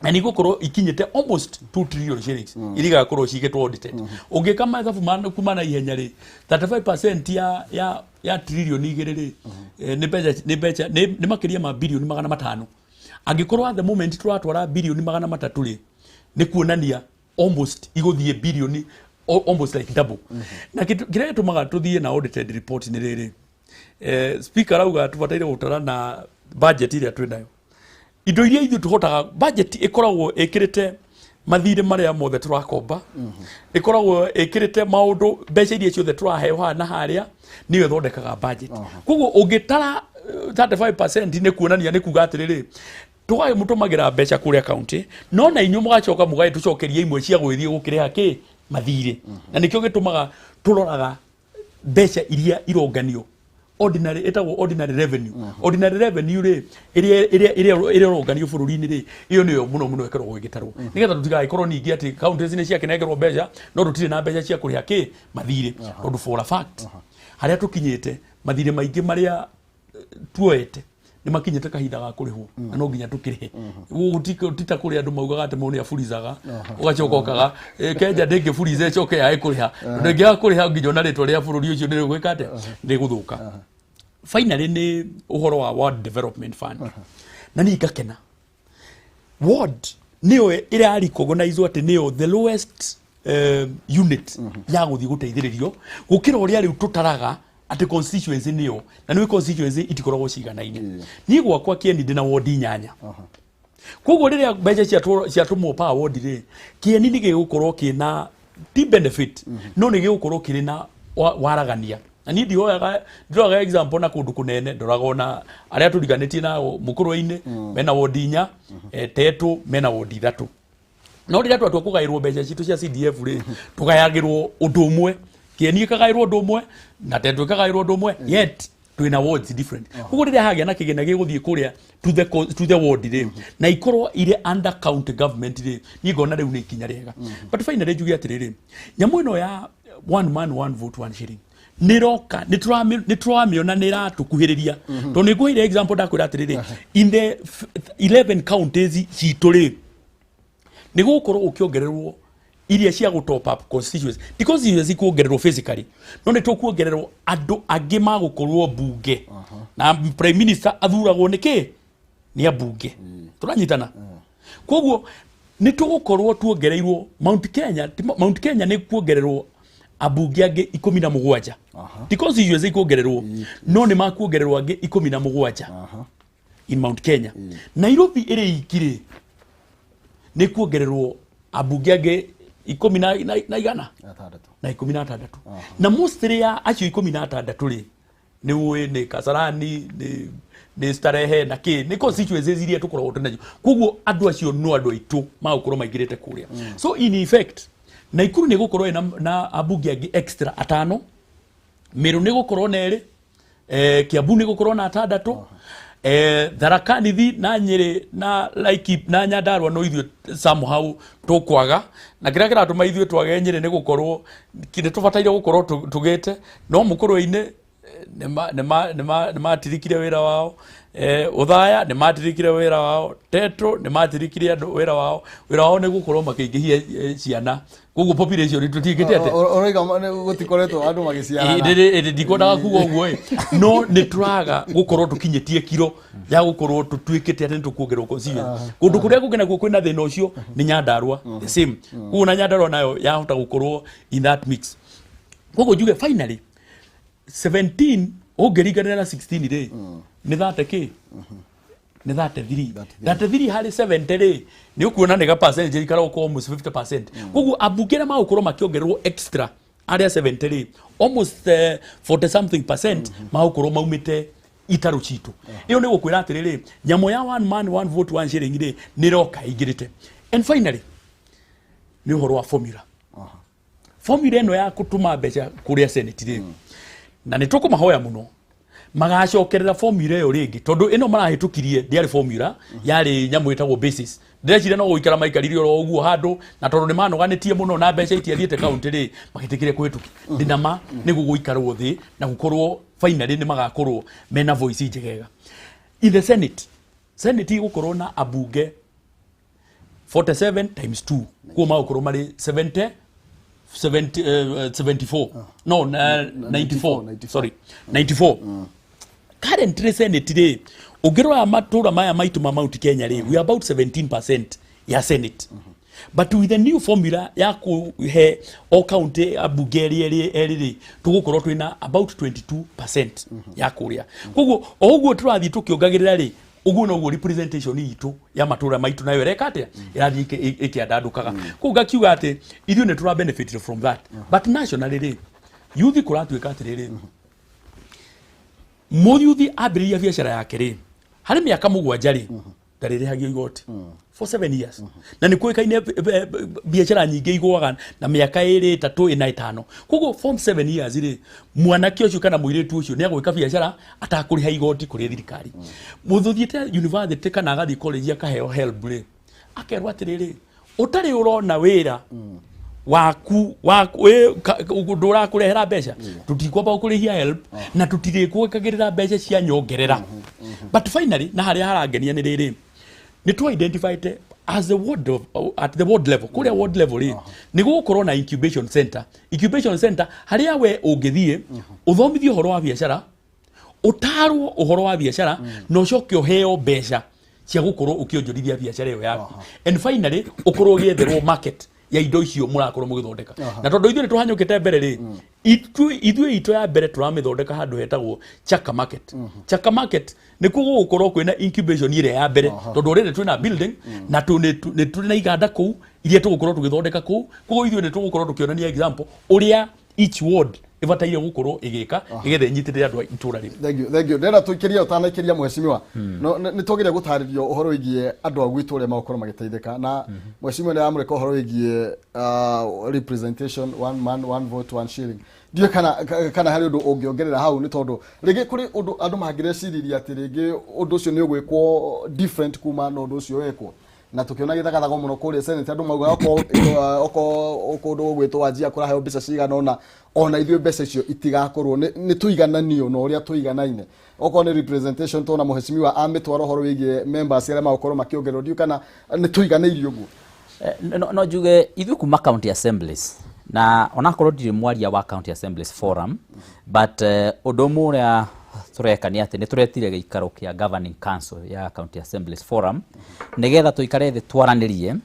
na nĩ igũkorwo ikinyĩte almost 2 trillion shillings iria igakorwo cigĩtwo audited. Ũngĩka mathabu kuma na ihenya rĩ, 35% ya 2 trillion rĩ, nĩ mbeca nĩ makĩria ma 500 birioni. Angĩkorwo at the moment tũratwara 300 birioni rĩ, nĩ kuonania almost igũthiĩ birioni almost like double. Na kĩrĩa gĩtũmaga tũthiĩ na audited report nĩ rĩrĩ, speaker arauga tũbataire gũtara na budget ĩrĩa twĩ nayo, indo iria ithuĩ tũhotaga. Budget ĩkoragwo ĩkĩrĩte mathirĩ marĩa mothe tũrakomba, ĩkoragwo ĩkĩrĩte maũndũ, mbeca iria ciothe tũraheo haha na harĩa, nĩyo ĩthondekaga budget. Koguo ũngĩtara 35% nĩ kuonania nĩ kuga atĩrĩrĩ, tũgagĩmũtũmagĩra mbeca kũrĩa county, no na inyuĩ mũgacoka mũgagĩtũcokeria imwe cia gwĩthiĩ gũkĩrĩha kĩ mathirĩ. Na nĩkĩo gĩtũmaga tũroraga mbeca iria ironganio, ordinary, ĩtagwo ordinary revenue. Ordinary revenue rĩ, ĩrĩa ĩronganio bũrũri-inĩ rĩ, ĩyo nĩyo mũno mũno ĩkoragwo ĩgĩtarwo, nĩgetha tũtigagĩkorwo ningĩ atĩ counties nĩ ciakĩnengerwo mbeca no tũtirĩ na mbeca cia kũrĩha kĩ mathirĩ. Tondũ for a fact, harĩa tũkinyĩte, mathirĩ maingĩ marĩa tuoete nĩ makinyĩte kahinda ga kũrĩhwo na no nginya tũkĩrĩhe. Ti ta kũrĩ andũ maugaga atĩ mũndũ nĩ aburizaga, ũgacoka ũkaga Kenya ndĩngĩburiza ĩcoke yage kũrĩha, tondũ ĩngĩaga kũrĩha nginya ona rĩtwa rĩa bũrũri ũcio nĩ rĩgwĩka atĩa, nĩ rĩgũthũka. Finally, nĩ ũhoro wa Ward Development Fund, na niĩ ngakena ward nĩyo ĩra recognize atĩ nĩyo the lowest unit ya gũthiĩ gũteithĩrĩrio, gũkĩra ũrĩa rĩu tũtaraga atĩ constituency nĩyo. Na nĩ constituency itikoragwo ciganaine. Niĩ gwakwa Kĩeni ndĩna ward inyanya, koguo rĩrĩa mbeca ciatũmwo pa ward rĩ, Kĩeni nĩ gĩgũkorwo kĩna ti benefit, no nĩ gĩgũkorwo kĩrĩ na waragania. Na niĩ ndihoyaga, ndiroraga example na kũndũ kũnene, ndoraga ona arĩa tũriganĩtie nao mũkũrwe-inĩ mena ward inya, Tetũ mena ward ithatũ. No rĩrĩa twatua kũgaĩrwo mbeca citũ cia CDF rĩ, tũgayagĩrwo ũndũ ũmwe, Kĩeni ĩkagaĩrwo ũndũ ũmwe na Tetũ ĩkagaĩrwo ũndũ ũmwe, yet twĩna wards different. Koguo rĩrĩa hagĩa na kĩgĩna gĩgũthiĩ kũrĩa to the ward rĩ, na ikorwo irĩ under county government rĩ, niĩ ngona rĩu nĩ ikinya rĩega. But finally njuge atĩrĩrĩ, nyamũ ĩno ya one man, one vote, one shilling nĩroka, nĩ tũramĩona nĩ ĩratũkuhĩrĩria, tondũ nĩ ngũheire example, ndakwĩra atĩrĩrĩ, in the 11 counties citũ rĩ, nĩ gũgũkorwo gũkĩongererwo iria cia gũ top up constituency. Ti constituency kuongererwo physically, no nĩ tũkuongererwo andũ angĩ magũkorwo mbunge, na prime minister athuragwo nĩ kĩ? Nĩ ambunge. Tũranyitana? Koguo nĩ tũgũkorwo tuongereirwo Mount Kenya, Mount Kenya nĩ kuongererwo ambunge angĩ 17. Ti constituency kuongererwo, no nĩ makuongererwo angĩ 17 in Mount Kenya. Nairobi ĩrĩ iki rĩ, nĩ kuongererwo ambunge angĩ ikũmi na igana atandatũ na 16, na mostly ya acio 16 rĩ, nĩ ũĩ nĩ Kasarani, nĩ Starehe na kĩ, nĩ constituencies iria tũkoragwo twĩnacio. Koguo andũ acio no andũ aitũ magũkorwo maingĩrĩte kũrĩa. So in effect, Naikuru nĩ gũkorwo ĩna na ambunge angĩ extra atano, Meru nĩ gũkorwo na erĩ, Kiambu nĩ gũkorwo na atandatũ, Tharaka Nithi na Nyĩrĩ na Laikipia na Nyandarua no ithuĩ somehow tũkwaga. Na kĩrĩa kĩratũma ithuĩ twage Nyĩrĩ nĩ gũkorwo nĩ tũbataire gũkorwo tũgĩte no mũkũrwe-inĩ, nĩ matirikire wĩra wao, Ũthaya nĩ matirikire wĩra wao, Tetũ nĩ matirikire andũ wĩra wao. Wĩra wao nĩ gũkorwo makĩingĩhia ciana, koguo population tũtiĩkĩte atĩa. Ũroiga gũtikoretwo andũ magĩciarana? Ĩndĩ ndikwendaga kuga ũguo ĩ, no nĩ tũraga gũkorwo tũkinyĩtie kiro ya gũkorwo tũtuĩkĩte atĩ nĩ tũkuongererwo constituency. Kũndũ kũrĩa kũngĩ nakuo kwĩna thĩna ũcio nĩ Nyandarua, the same. Koguo na Nyandarua nayo yahota gũkorwo in that mix. Koguo njuge finally 17 ũngĩringanĩra na 16 rĩ, nĩ 30 kĩ, nĩ 33. 33 harĩ 70 rĩ, nĩ ũkuona nĩ ga percentage karoko almost 50%. Koguo ambunge arĩa magũkorwo makĩongererwo extra arĩa 70 rĩ, almost 40 something percent magũkorwo maumĩte itarũ citũ. Ĩyo nĩ gũkwĩra atĩrĩrĩ, nyamũ ya one man, one vote, one shilling rĩ, nĩ ĩroka ĩingĩrĩte. And finally nĩ ũhoro wa formula. Formula ĩno ya gũtũma mbeca kũrĩa senate rĩ, na nĩ tũkũmahoya mũno. Magacokerera formula ĩyo rĩngĩ, tondũ ĩno marahĩtũkirie ndĩarĩ formula, yarĩ nyamũ ĩtagwo basis. Ndĩreciria no gũikara maikarire oro ũguo handũ, na tondũ nĩ manoganĩtie mũno na mbeca itiathiĩte kaunti rĩ, magĩtĩkĩre kũhĩtũkia. Ndĩna ma nĩ gũgũikarwo thĩ na gũkorwo finally nĩ magakorwo mena voice njegega. In the Senate, Senate igũkorwo na ambunge 47 times 2, kuo magũkorwo marĩ 70 70, 74, no, 94. 94. Sorry, 94. Currently Senate rĩ, ũngĩrora matũra maya maitũ ma Mount Kenya rĩ, we are about 17% ya Senate, but with the new formula ya kũhe o county ambunge erĩ erĩ erĩ rĩ, tũgũkorwo twĩna about 22% ya kũrĩa. Koguo o ũguo tũrathiĩ tũkĩongagĩrĩra rĩ, ũguo noguo representation itũ ya matũra maitũ nayo ĩreka atĩa, ĩrathiĩ ĩkĩandandũkaga. Koguo ngakiuga atĩ ithuĩ nĩ tũra benefit from that. But nationally rĩ, youth kũratuĩka atĩrĩrĩ, mũyuthi ambĩrĩria biacara yake rĩ, harĩ mĩaka 7 rĩ, ndarĩrĩhagio igoti for 7 years. Na nĩ kũĩkaine biacara nyingĩ igũaga na mĩaka 2, 3, 4, 5. Koguo from 7 years rĩ, mwanake ũcio kana mũirĩtu ũcio nĩ agwĩka biacara atakũrĩha igoti kũrĩ thirikari. Mũndũ ũthiĩte university kana agathiĩ college akaheo HELB rĩ, akerwo atĩrĩrĩ, ũtarĩ ũrona wĩra waku waku ndũrakũrehera mbeca, tũtikwamba gũkũrĩhia HELB na tũtirĩkwongagĩrĩra mbeca cia nyongerera. But finally, na harĩa harangenia nĩ rĩrĩ, nĩ tũ identified as the ward of, at the ward level. Kũrĩa ward level rĩ, nĩ gũgũkorwo na incubation center, incubation center harĩa we ũngĩthiĩ ũthomithio ũhoro wa biacara, ũtarwo ũhoro wa biacara, na ũcoke ũheo mbeca cia gũkorwo ũkĩonjorithia biacara ĩyo yaku, and finally ũkorwo ũgĩetherwo market ya indo icio mũrakorwo mũgĩthondeka. Na tondũ ithuĩ nĩ tũhanyũkĩte mbere rĩ, ithuĩ itũ ya mbere tũramĩthondeka handũ hetagwo Chaka Market. Chaka Market nĩkuo gũgũkorwo kwĩna incubation ĩrĩa ya mbere, tondũ already twĩna building na nĩ tũrĩ na iganda kũu iria tũgũkorwo tũgĩthondeka kũu. Koguo ithuĩ nĩ tũgũkorwo tũkĩonania example ũrĩa each ward ĩbataire gũkorwo ĩgĩka nĩgetha ĩnyitĩrĩre andũ a itũra rĩu. Thank you, thank you. Ndĩrenda tũikĩrie, ũtanaikĩria mheshimiwa, no nĩ twagĩrĩire gũtarĩrio ũhoro wĩgiĩ andũ a gwitũ ũrĩa magũkorwo magĩteithĩka. Na mheshimiwa nĩ aramũrĩka ũhoro wĩgiĩ representation, one man, one vote, one shilling. Ndiũĩ kana harĩ ũndũ ũngĩongerera hau, nĩ tondũ rĩngĩ kũrĩ ũndũ andũ mangĩreciririe atĩ rĩngĩ ũndũ ũcio nĩ ũgwĩkwo different kuma na ũndũ ũcio wekwo na tukiona gĩthagathago mũno kũrĩa Senate. Andũ maugaga okorwo kũndũ gũgwĩtwo Wajir kũraheo mbeca cigana ũna, ona ithuĩ mbeca icio itigakorwo nĩ tũigananio na ũrĩa tũiganaine. Okorwo nĩ representation, tona mheshimiwa amĩtwara ũhoro wĩgiĩ members arĩa magũkorwo makĩongererwo, ndiũĩ kana nĩ tũiganĩirio ũguo. No njuge ithuĩ kuma county assemblies, na onakorwo ndirĩ mwaria wa County Assemblies Forum, but ũndũ ũmwe ũrĩa tũreka nĩ atĩ nĩ tũretire gĩikaro kĩa governing council ya County Assemblies Forum nĩgetha tũikare thĩ twaranĩrie,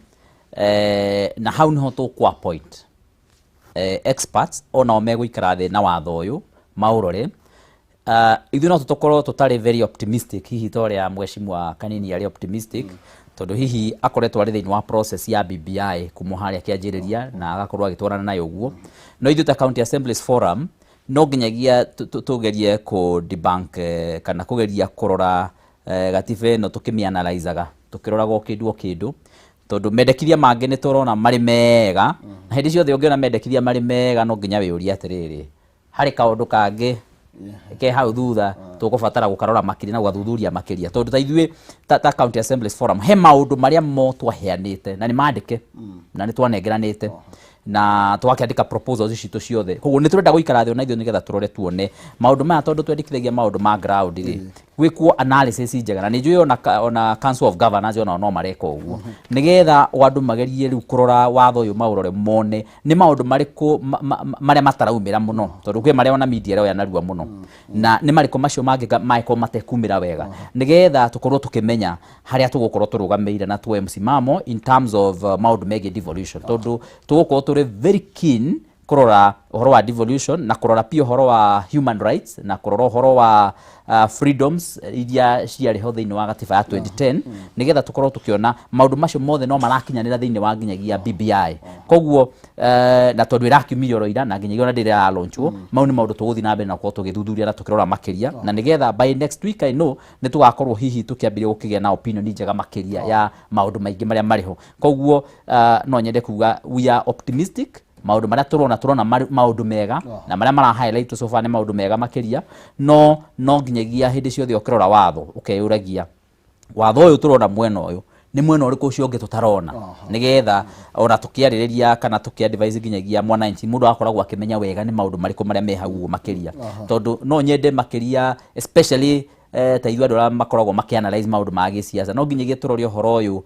na hau nĩho tũkũ appoint experts onao megũikara thĩ na watho ũyũ maũrore. Ithuĩ no tũkorwo tũtarĩ very optimistic hihi ta ũrĩa mheshimiwa Kanini arĩ optimistic, tondũ hihi akoretwo arĩ thĩinĩ wa process ya BBI kuma harĩa kĩanjĩrĩria na agakorwo agĩtwarana nayo ũguo. No ithuĩ ta County Assemblies Forum no nginyagia tũgerie kũ debunk, kana kũgeria kũrora gatiba ĩno, tũkĩmĩanalyzaga, tũkĩroraga o kĩndũ o kĩndũ, tondũ mendekithia mangĩ nĩ tũrona marĩ mega, na hĩndĩ ciothe ũngĩona mendekithia marĩ mega, no nginya wĩyũrie atĩrĩrĩ, harĩ kaũndũ kangĩ ke hau thutha tũgũbatara gũkarora makĩria na gũgathuthuria makĩria. Tondũ ta ithuĩ ta County Assemblies Forum, he maũndũ marĩa mo twaheanĩte na nĩ mandĩke na nĩ twanengeranĩte na twakĩandĩka proposals citũ ciothe. Koguo nĩ tũrenda gũikara thĩ ona ithuĩ nĩgetha tũrore tuone maũndũ maya, tondũ twendekithagia maũndũ ma ground rĩ, gwĩkwo analysis njega. Na nĩ njũĩ ona Council of Governors onao no mareka ũguo, nĩgetha o andũ magerie rĩu kũrora watho ũyũ, maũrore mone nĩ maũndũ marĩkũ marĩa mataraumĩra mũno, tondũ kwĩ marĩa ona media ĩroya narua mũno, na nĩ marĩkũ macio mangĩ mangĩkorwo matekumĩra wega, nĩgetha tũkorwo tũkĩmenya harĩa tũgũkorwo tũrũgamĩire na tuoe msimamo in terms of maũndũ megiĩ devolution, tondũ tũgũkorwo tũrĩ very keen kũrora ũhoro wa devolution na kũrora pia ũhoro wa human rights na kũrora ũhoro wa freedoms iria ciarĩ ho thĩinĩ wa gatiba ya 2010, nĩgetha tũkorwo tũkĩona maũndũ macio mothe no marakinyanĩra thĩinĩ wa nginyagia BBI. Koguo na tondũ ĩrakiumire oro ira na nginyagia ona ndĩrĩ ĩralaunchwo, mau nĩ maũndũ tũgũthiĩ na mbere na gũkorwo tũgĩthuthuria na tũkĩrora makĩria, na nĩgetha by next week I know nĩ tũgakorwo hihi tũkĩambĩrĩria gũkĩgĩa na opinion njega makĩria ya maũndũ maingĩ marĩa marĩ ho. Koguo no nyende kuga we are optimistic. Maũndũ marĩa tũrona tũrona maũndũ mega na marĩa mara highlight so far nĩ maũndũ mega makĩria, no nginyagia hĩndĩ ciothe ũkĩrora watho ũkeyũragia watho ũyũ tũrona mwena ũyũ nĩ mwena ũrĩkũ ũcio ũngĩ tũtarona, nĩgetha ona tũkĩarĩrĩria kana tũkĩ-advise nginyagia mwananchi mũndũ agakoragwo akĩmenya wega nĩ maũndũ marĩkũ marĩa me hau ũguo makĩria, tondũ no nyende makĩria especially ta ithuĩ andũ arĩa makoragwo makĩ-analyze maũndũ ma gĩsiasa, no nginyagia tũrore ũhoro ũyũ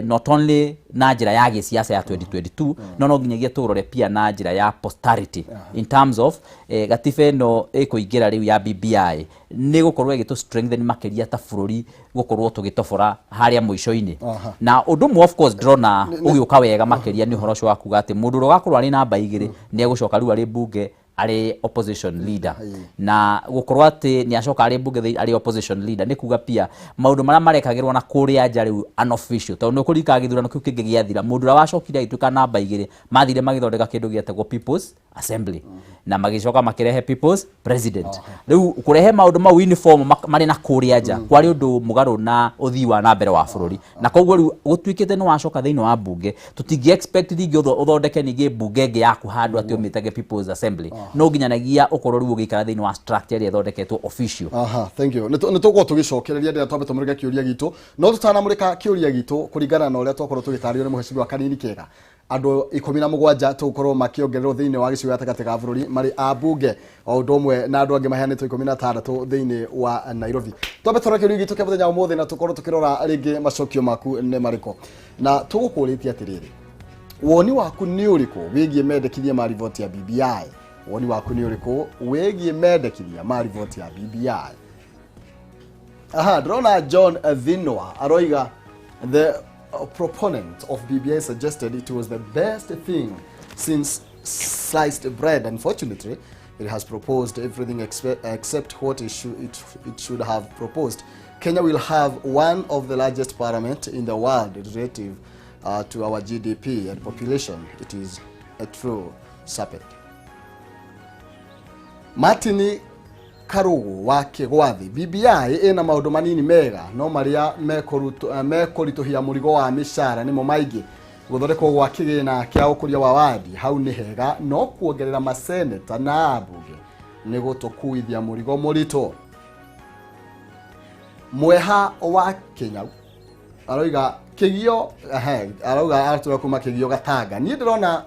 not only na njĩra ya gĩsiasa ya 2022, no nginyagia tũrore pia na njĩra ya posterity in terms of gatiba ĩno ĩkũingĩra rĩu ya BBI nĩ gũkorwo ĩgĩtũ strengthen makĩria ta bũrũri gũkorwo tũgĩtobora harĩa mũico-inĩ. Na ũndũ ũmwe of course ndĩrona ũgĩũka wega makĩria nĩ ũhoro ũcio wa kuga atĩ mũndũ ũrĩa ũgakorwo arĩ namba 2 nĩ egũcoka rĩu arĩ mbunge arĩ opposition leader, na gũkorwo atĩ nĩ acoka arĩ mbunge arĩ opposition leader nĩ kuga pia maũndũ marĩa marekagĩrwo na kũrĩa nja rĩu unofficial, tondũ nĩ ũkũririkana gĩthurano kĩu kĩngĩ gĩathira mũndũ ũrĩa wacokire agĩtuĩka namba 2 mathire magĩthondeka kĩndũ gĩetagwo People's Assembly na magĩcoka makĩrehe People's President. Rĩu kũrehe maũndũ mau uniform marĩ na kũrĩa nja kwarĩ ũndũ mũgarũ na ũthii wa na mbere wa bũrũri, na koguo rĩu gũtuĩkĩte nĩ wacoka thĩinĩ wa mbunge tũtingĩ expect ningĩ ũthondeke ningĩ mbunge ĩngĩ yaku handũ atĩ ũmĩtage People's Assembly, no nginyanagia ũkorwo rĩu ũgĩikara thĩinĩ wa structure ĩrĩa ĩthondeketwo official. Aha, thank you. Nĩ tũgũkorwo tũgĩcokereria ndĩra twambe tũmũrĩke kĩũria gitũ, no tũtanamũrĩka kĩũria gitũ kũringana na ũrĩa twakorwo tũgĩtarĩrio nĩ mũhecimiwa Kanini Kega, andũ 17 tũgũkorwo makĩongererwo thĩinĩ wa gĩcigo gatagatĩ ga bũrũri marĩ ambunge o ũndũ ũmwe na andũ angĩ maheanĩtwo 16 thĩinĩ wa Nairobi. Twambe tũrore kĩũria gitũ kĩa mũthenya wa ũmũthĩ na tũkorwo tũkĩrora rĩngĩ macokio maku nĩ marĩkũ, na tũgũkũrĩtie atĩrĩrĩ, woni waku nĩ ũrĩkũ wĩgiĩ mendekithia ma riboti ya BBI? Woni waku nĩ ũrĩkũ wĩgiĩ mendekithia ma riboti ya BBI? Aha, ndĩrona John Thinwa aroiga the proponent of BBI suggested it was the best thing since sliced bread. Unfortunately, it has proposed everything except what it should have proposed. Kenya will have one of the largest parliament in the world relative to our GDP and population. It is a true serpent. Martin Karugu wa Kĩgwathi, BBI ĩna maũndũ manini mega no marĩa mekũritũhia mũrigo wa mĩcara nĩmo maingĩ. Gũthondekwo gwa kĩgĩna kĩa ũkũria wa wadi hau nĩ hega, no kuongerera maseneta na ambunge nĩ gũtũkuithia mũrigo mũritũ. Mweha wa Kenya aroiga kĩgio, arauga aratũra kuma Kĩgio Gatanga, niĩ ndĩrona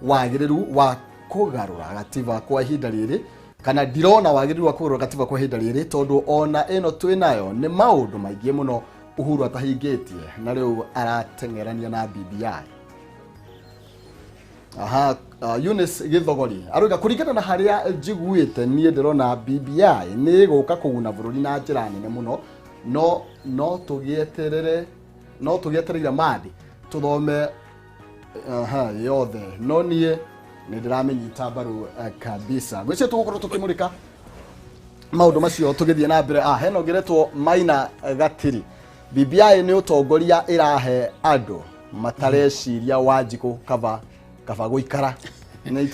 wagĩrĩru wa kũgarũra gatiba kwa ihinda rĩrĩ, kana ndirona wagĩrĩru wa kũgarũra gatiba kwa ihinda rĩrĩ tondũ ona ĩno twĩnayo nĩ maũndũ maingĩ mũno Uhuru atahingĩtie na rĩu arateng'erania na BBI. Aha, Eunice Gĩthogori aroiga kũringana na harĩa njiguĩte niĩ ndĩrona BBI nĩ ĩgũka kũguna bũrũri na njĩra nene mũno, no tũgĩeterere, no tũgĩetereire mandi tũthome aha yothe, no niĩ nĩ ndĩramĩnyita mbaru kabisa. Ngwĩciria tũgũkorwo tũkĩmũrĩka maũndũ macio tũgĩthiĩ na mbere. Hena ũngĩretwo Maina Gatiri, BBI nĩ ũtongoria ĩrahe andũ matareciria Wanjikũ kaba gũikara nĩ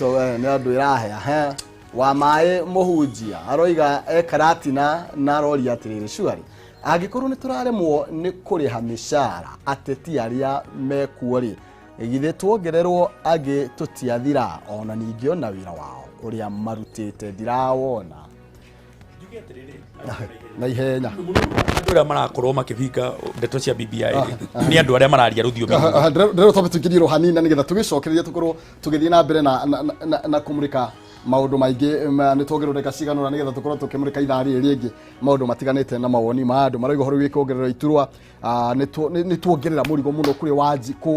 andũ ĩrahe. Wa maĩ mũhunjia aroiga ekaratina na aroria atĩrĩrĩ, surely angĩkorwo nĩ tũraremwo nĩ kũrĩha mĩcara ateti arĩa mekuo rĩ, githĩ tuongererwo angĩ tũtiathira? Ona ningĩ ona wĩra wao ũrĩa marutĩte ndirawona na ihenya. Andũ arĩa marakorwo makĩbinga ndeto cia BBI nĩ andũ arĩa mararia rũthiomi. Ndĩrona twambe tũingĩrie hanini na nĩgetha tũgĩcokererie tũkorwo tũgĩthiĩ na mbere na kũmũrĩka maũndũ maingĩ. Nĩ tuongererwo ndagĩka cigana ũna nĩgetha tũkorwo tũkĩmũrĩka ithaa rĩrĩ rĩngĩ maũndũ matiganĩte na mawoni ma andũ marauga ũhoro wĩgiĩ kuongererwo iturwa. Nĩ tuongerera mũrigo mũno kũrĩ Wanjikũ,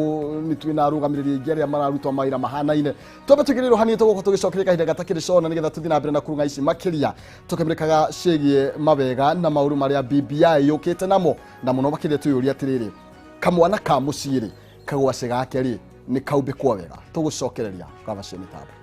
nĩ twĩna arũgamĩrĩri aingĩ arĩa mararutwo mawĩra mahanaine. Twambe tũingĩrĩrwo hanini tũgũkorwo tũgĩcokeria kahinda gatakĩrĩ cona nĩgetha tũthiĩ na mbere na kũrung'a ici makĩria tũkĩmũrĩkaga ciĩgiĩ mawega na maũru marĩa BBI yũkĩte namo, na mũno makĩria twĩyũria atĩrĩrĩ, kamwana ka mũciĩ rĩ, kagwace gake rĩ nĩ kaumbĩkwo wega? Tũgũcokereria kaba cia mĩtambo.